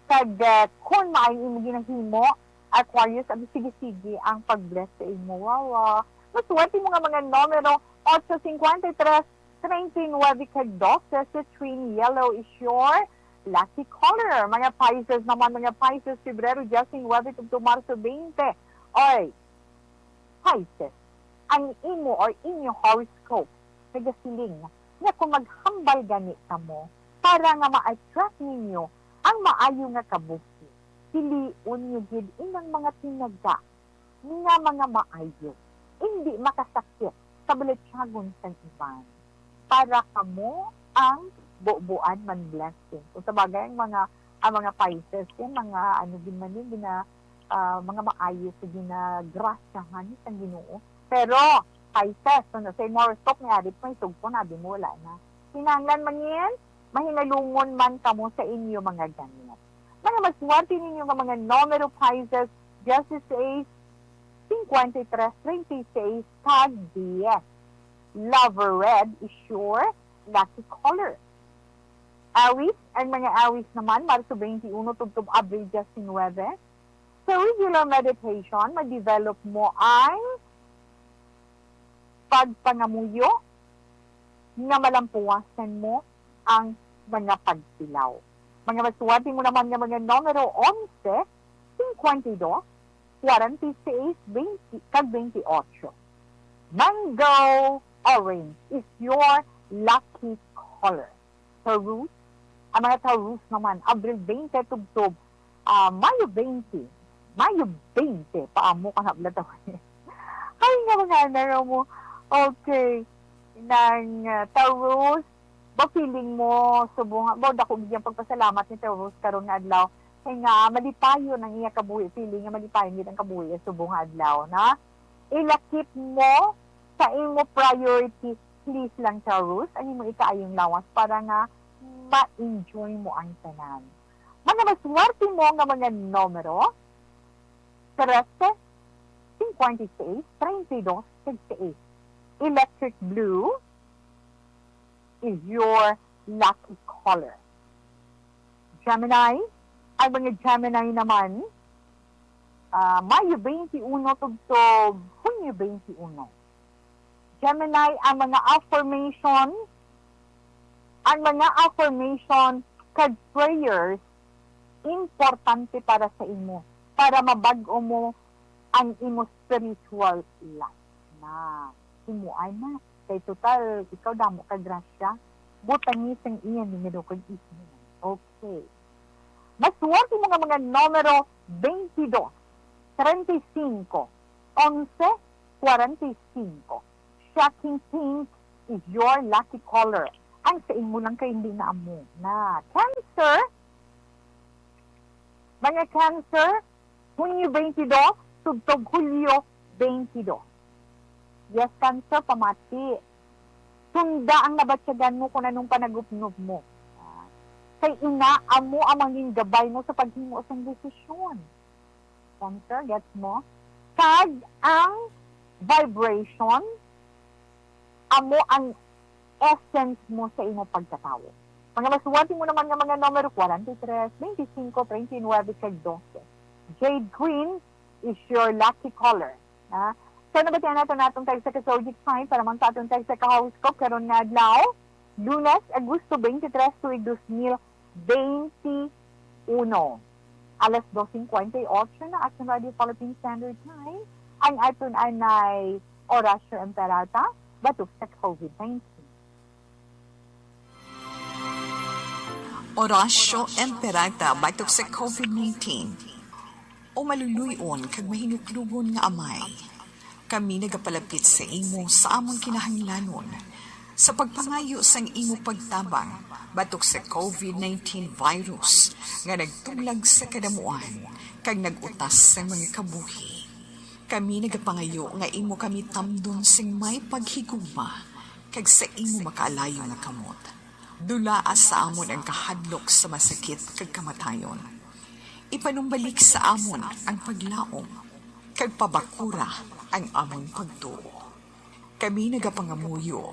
kag, ah, kung maayo imo ginahimo, Aquarius, abi sige-sige ang pag-bless sa imo. Wow, ah. Maswerte mo nga mga numero, otso, singkwenta y tres, treinta y nueve, kag dose. Citrine yellow is your lucky color. Mga Pisces naman, mga Pisces, Febrero diecinuebe tubtob Marso twenty. Oy, Pisces, ang imo or inyo horoscope nagasiling nga kung maghambal gani kamo para nga ma-attract ninyo ang maayo nga kabuhi, pilion niyo gid inang mga tinaga nga mga maayo, hindi makasakit sa balatyagon sang iban. Para kamo ang bubuan man blessing. Kung sa bagay, ang mga, ang mga Pisces, yan, mga ano din man yun, gina, ah, mga maayo sa ginagrasyahan sa Ginoo. Pero, Pisces, ano, sa imo horoscope ni Arit, may sugpo na, di mo wala na. Kinahanglan man yan, mahinalungon man kamo sa inyo mga gamit. Mga maswerte ninyo nga mga numero, Pisces, dieciséis, cincuenta y tres, treinta y seis, kag diez. Lover, red is your lucky color. Aries, ang mga Aries naman, Marso twenty-uno tubtob Abril diecinuebe. Sa regular meditation, ma-develop mo ang pagpangamuyo nga malampuwasan mo ang mga pagtilaw. Mga maswerte mo naman nga mga numero, onse, cincuenta y dos, cuarenta y seis, veinte, kag veintiocho. Mango orange is your lucky color. Taurus, ang mga Taurus naman, Abril twenty tubtob, ah, Mayo twenty. Mayo twenty, paamo ka na, Blataw. Ay, nga mga numero mo. Okay. Nang, ah, Taurus, ba feeling mo, subong, ba, dako gid ang pagpasalamat ni Taurus karon nga adlaw. Kay nga, malipayon ang iya kabuhi, feeling nga malipayon gid ang kabuhi subong nga adlaw, na? Ilakip mo sa imo priority, please lang, Taurus, ang imo ikaayong lawas para nga ma-enjoy mo ang tanan. Mga maswerte mo nga mga numero, trese, cincuenta y seis, treinta y dos, kag seis. Electric blue is your lucky color. Gemini, ang mga Gemini naman, ah, Mayo twenty-uno tubtob Hunyo twenty-uno. Gemini, ang mga affirmation, ang mga affirmation kag prayers importante para sa imo, para mabag-o mo ang imo spiritual life. Na, himuan na. Kay total, ikaw damo ka grasya. Butangi sang iya numero kag isyu. Okay. Maswerte mo nga mga numero, twenty-dos, treinta y cinco, onse, cuarenta y cinco. Shocking pink is your lucky color. Ang sa imo lang kay hindi na amo. Na, Cancer, mga Cancer, Hunyo twenty-dos, tubtob Hulyo twenty-dos. Yes, Cancer, pamati. Sunda ang nabatyagan mo kung anong panagupnob mo. Ah, kay ina, amo ang mangin gabay mo sa paghimo sang desisyon. Cancer, gets mo? Kag ang vibration, amo ang essence mo sa imo pagkatawo. Mga maswerte mo naman nga mga numero, forty-three, twenty-five, twenty-nine, kag twelve. Jade green is your lucky color. Ha? So, nabatian nato natong tagsa ka zodiac sign para man sa atong tagsa ka horoscope karon nga adlaw, Lunes, Agosto twenty-three, tuig dos mil twenty-uno. Alas dos cincuenta y ocho na, aton Radio Philippine Standard Time. Ang aton anay Horacio Emperata, batok sa COVID nineteen. Horacio Emperata, batok sa COVID nineteen. O maluluy-on kag mahinuklugon nga Amay, kami nagapalapit sa imo sa amon kinahanglanon sa pagpangayo sang imo pagtabang batok sa COVID nineteen virus nga nagtuglag sa kadamuan kag nag-utas sang mga kabuhi. Kami nagapangayo nga imo kami tamdon sing may paghigugma kag sa imo makaalayo nga kamot. Dulaa sa amon ang kahadlok sa masakit kag kamatayon. Ipanumbalik sa amon ang paglaom, kag pabakura ang amon pagtuo. Kami nagapangamuyo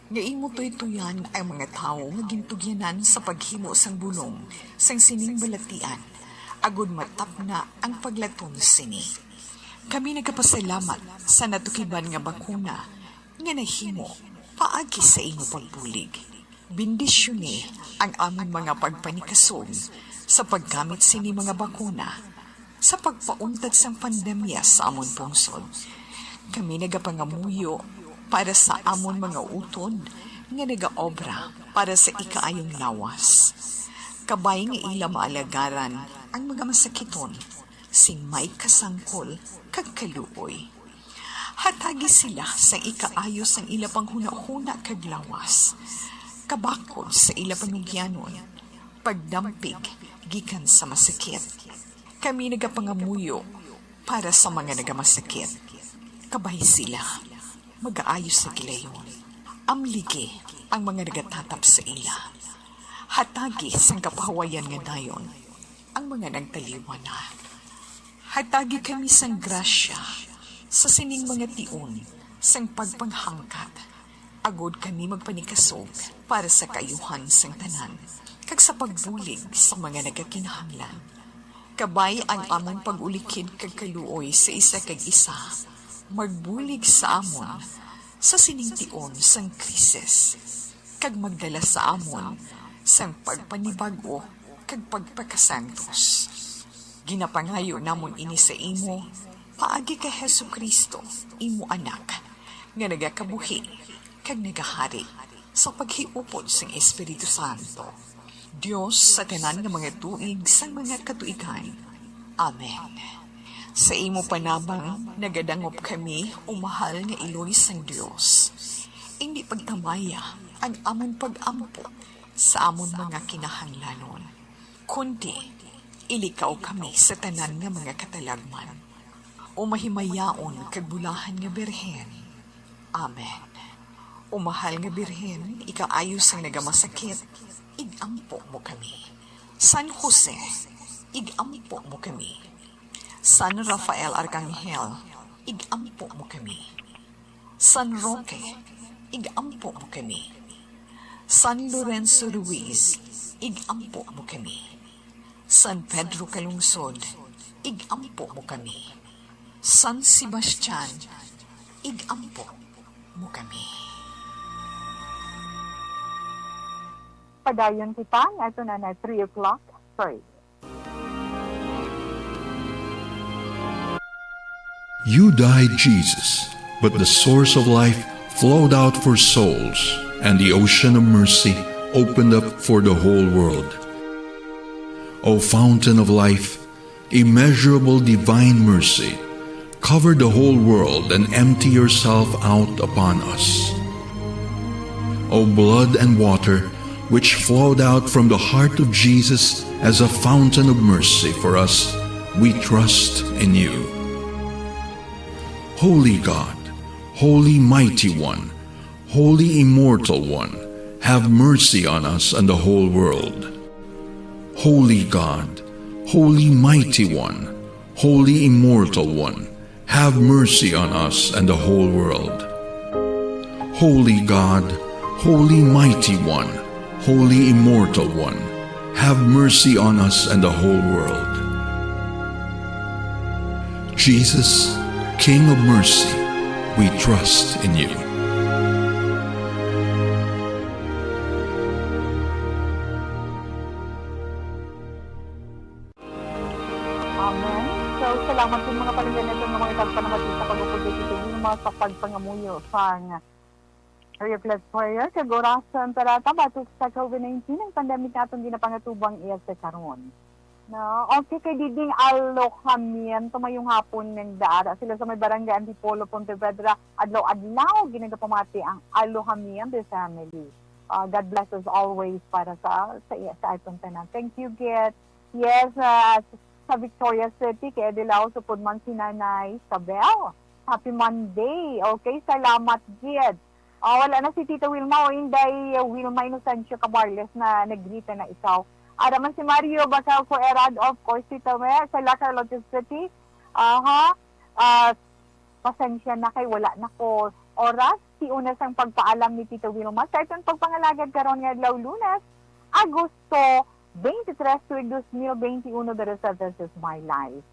nga imo tuytoyan ang mga tawo nga gintugyanan sa paghimo sang bulong sang sining balatian, agod matapna ang paglatom sini. Kami nagapasalamat sa natukiban nga bakuna nga nahimo paagi sa imo pagbulig. Bendisyoni ang amon mga pagpanikasog sa paggamit sini mga bakuna sa pagpauntat sang pandemya sa amon pungsod. Kami nagapangamuyo para sa amon mga utod nga nagaobra para sa ikaayong lawas. Kabay nga ila maalagaran ang mga masakiton sing may kasangkol kag kaluoy. Hatagi sila sang ikaayo sang ila panghunahuna kag lawas, kabakod sa ila panugyanon, pagdampig gikan sa masakit. Kami nagapangamuyo para sa mga nagamasakit. Kabay sila, magaayo sa gilayon. Amligi ang mga nagatatap sa ila. Hatagi sang kapahuwayan nga dayon ang mga nagtaliwan na. Hatagi kami sang grasya sa sining mga tion sang pagpanghangkat, agod kami magpanikasog para sa kaayuhan sang tanan kag sa pagbulig sa mga nagakinahanglan. Kabay ang amon pag-ulikid kag kaluoy sa isa kag isa, magbulig sa amon sa sining tion sang krisis, kag magdala sa amon sang pagpanibag-o kag pagpakasantos. Ginapangayo namon ini sa imo paagi kay Jesu-Cristo, imo Anak, nga nagakabuhi kag nagahari sa paghiupod sang Espiritu Santo, Dios sa tanan nga mga tuig sang mga katuigan. Amen. Sa imo panabang nagadangop kami, o mahal nga Iloy sang Dios. Indi pagtamaya ang amon pag-ampo sa amon mga kinahanglanon, kundi ilikaw kami sa tanan nga mga katalagman. O mahimayaon kag bulahan nga Birhen. Amen. O mahal nga Birhen, ikaayo sang nagamasakit, ig-ampo mo kami. San Jose, ig-ampo mo kami. San Rafael Arcangel, ig-ampo mo kami. San Roque, ig-ampo mo kami. San Lorenzo Ruiz, ig-ampo mo kami. San Pedro Calungsod, ig-ampo mo kami. San Sebastian, ig-ampo mo kami. Padayon kita, nga ito na na three o'clock. Sorry. You died, Jesus, but the source of life flowed out for souls, and the ocean of mercy opened up for the whole world. O fountain of life, immeasurable divine mercy, cover the whole world and empty yourself out upon us. O blood and water, which flowed out from the heart of Jesus as a fountain of mercy for us, we trust in you. Holy God, holy mighty one, holy immortal one, have mercy on us and the whole world. Holy God, holy mighty one, holy immortal one, have mercy on us and the whole world. Holy God, holy mighty one, holy immortal one, have mercy on us and the whole world. Jesus, King of mercy, we trust in you. Amen. So, salamat po, mga palangga, naton nga mga tagpanamati sa pag-upod kay Tito Wilma sa pagpangamuyo sang Reflex Prayer. Kag orasan, tarata, batok sa COVID nineteen, ang pandemic nga atong ginapangatubang iya sa karon. No? Okay, kay Diding Alojamiento, mayong hapon ning daara. Sila sa may Barangay Antipolo, Pontevedra, adlaw-adlaw ginagapamati ang Alojamiento family. Ah, God bless us always para sa, sa, sa atong tanan. Thank you, Git. Yes, ah, sa Victoria City, kay Adelaw, supod man si Nanay Isabel. Happy Monday. Okay, salamat, Gid. Ah, wala na si Tita Wilma o Inday Wilma Inocencio Cabarles na naggrita na ikaw. Ara man si Mario Bacalco Erad, of course, Tita Mel, sa La Carlota City. Aha. Ah, pasensya na kay wala na ko oras. Ti una sang pagpaalam ni Tito Wilma sa aton pagpangalagad karon nga adlaw, Lunes, Agosto twenty-three, tuig dos mil benti uno, diri sa This Is My Life.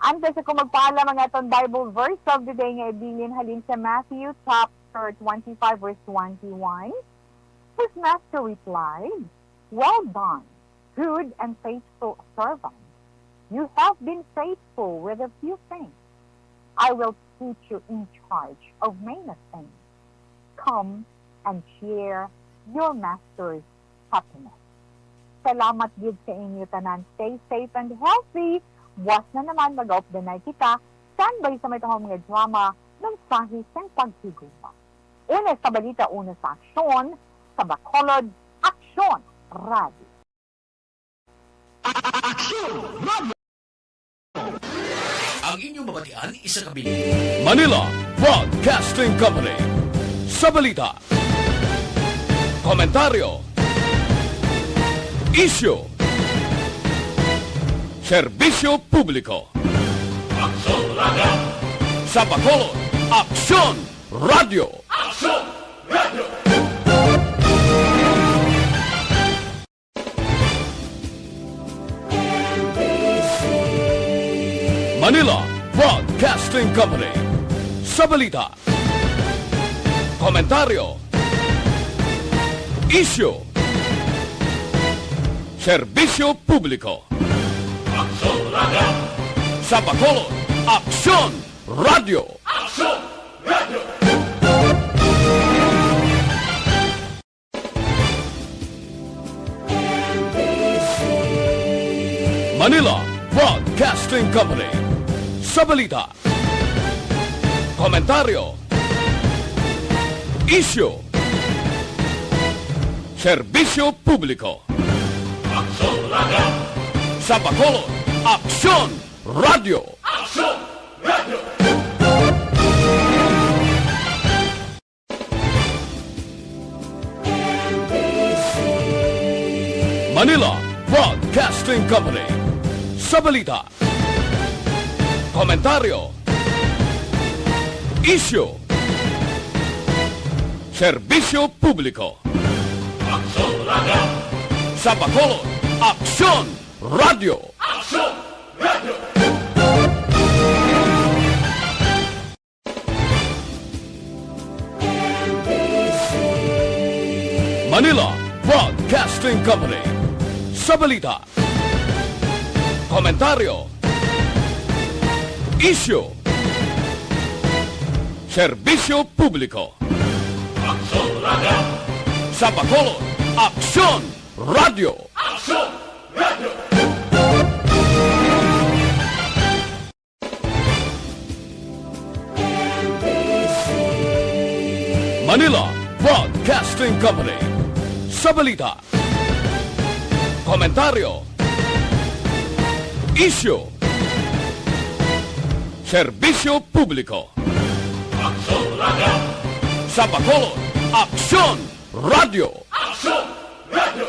Antes ako magpaalam, ang aton Bible verse of the day nga ibilin halin sa Matthew chapter twenty-five, verse twenty-one. His master replied, "Well done, good and faithful servant. You have been faithful with a few things. I will put you in charge of many things. Come and share your master's happiness." Salamat gid sa inyo tanan. Stay safe and healthy. Buwas na naman, mag-updanay kita. Standby sa may tuhang mga drama, mensahe sang paghigugma. Una sa balita, una sa aksyon, sa Bacolod, Aksyon Radio. Aksyon Radio. Ang inyong mabatian isa ka bilin. Manila Broadcasting Company. Sa balita, komentaryo, isyu, serbisyo publiko. Aksyon Radio. Sa Bacolod, Aksyon Radio. Aksyon Radio. Manila Broadcasting Company. Sa balita, komentaryo, isyu, serbisyo publiko. Aksyon Radio. Sa Bacolod, Aksyon Radio. Aksyon Radio. Manila Broadcasting Company. Sa balita, komentaryo, isyu, serbisyo publiko. Aksyon Radio. Sa Bacolod, Aksyon Radio. Aksyon Radio. Manila Broadcasting Company. Sa balita, komentaryo, isyu, serbisyo publiko. Aksyon Radio. Sa Bacolod, Aksyon Radio. Aksyon Radio. Manila Broadcasting Company. Sa balita, komentaryo, isyu, serbisyo publiko. Aksyon Radio. Sa Bacolod, Aksyon Radio. Aksyon Radio. Manila Broadcasting Company. Sa balita, komentaryo, isyu, serbisyo publiko. Aksyon Radio. Sa Bacolod, Aksyon Radio. Aksyon Radio.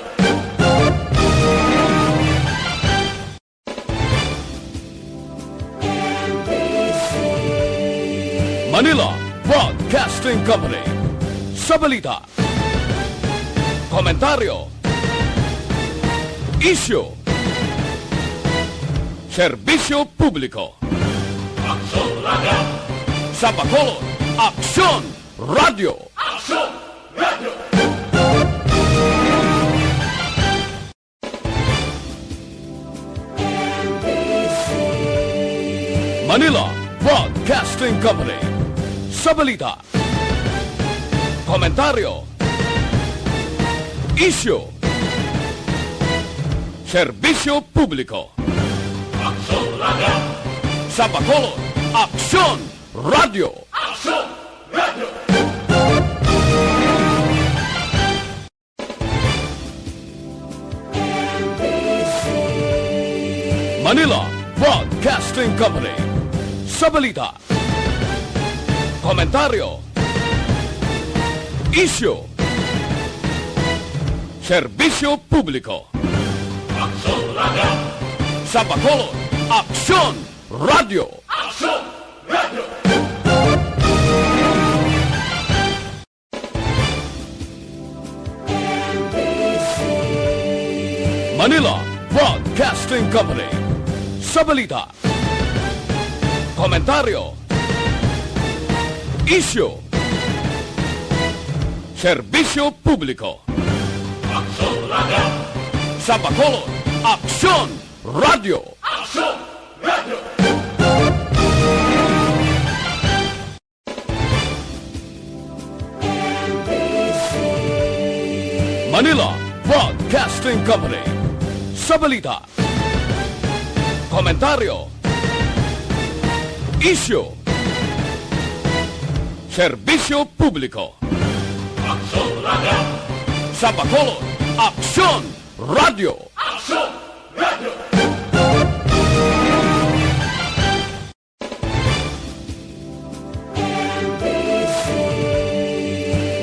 Manila Broadcasting Company. Sa balita, komentaryo, isyu, serbisyo publiko. Aksyon Radio. Sa Bacolod, Aksyon Radio. Aksyon Radio. Manila Broadcasting Company. Sa balita, komentaryo, isyu, serbisyo publiko. Aksyon Radio. Sa Bacolod, Aksyon Radio. Aksyon Radio. Manila Broadcasting Company. Sa balita, komentaryo, isyu, serbisyo publiko. Aksyon Radio. Sa Bacolod, Aksyon Radio. Aksyon Radio. Manila Broadcasting Company. Sa balita, komentaryo, isyu, serbisyo publiko. Aksyon Radio. Sa Bacolod, Aksyon Radio. Aksyon Radio. Manila Broadcasting Company. Sa balita, komentaryo, isyu, serbisyo publiko. Aksyon Radio. Sa Bacolod, Aksyon Radio. Aksyon Radio.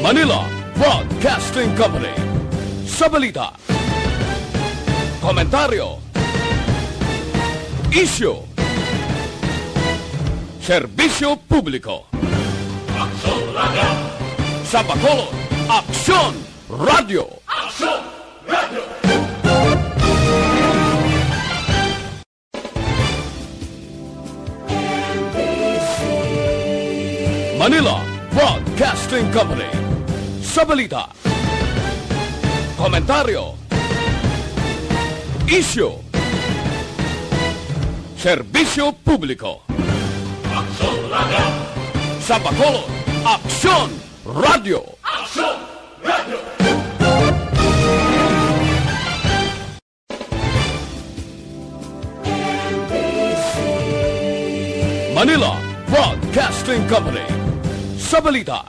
Manila Broadcasting Company. Sa balita, komentaryo, isyu, serbisyo publiko. Aksyon Radio. Sa Bacolod, Aksyon Radio. Aksyon Radio. Manila Broadcasting Company. Sa balita, komentaryo, isyu, serbisyo publiko. Aksyon Radio. Sa Bacolod, Aksyon Radio. Aksyon Radio. Manila Broadcasting Company. Sa balita,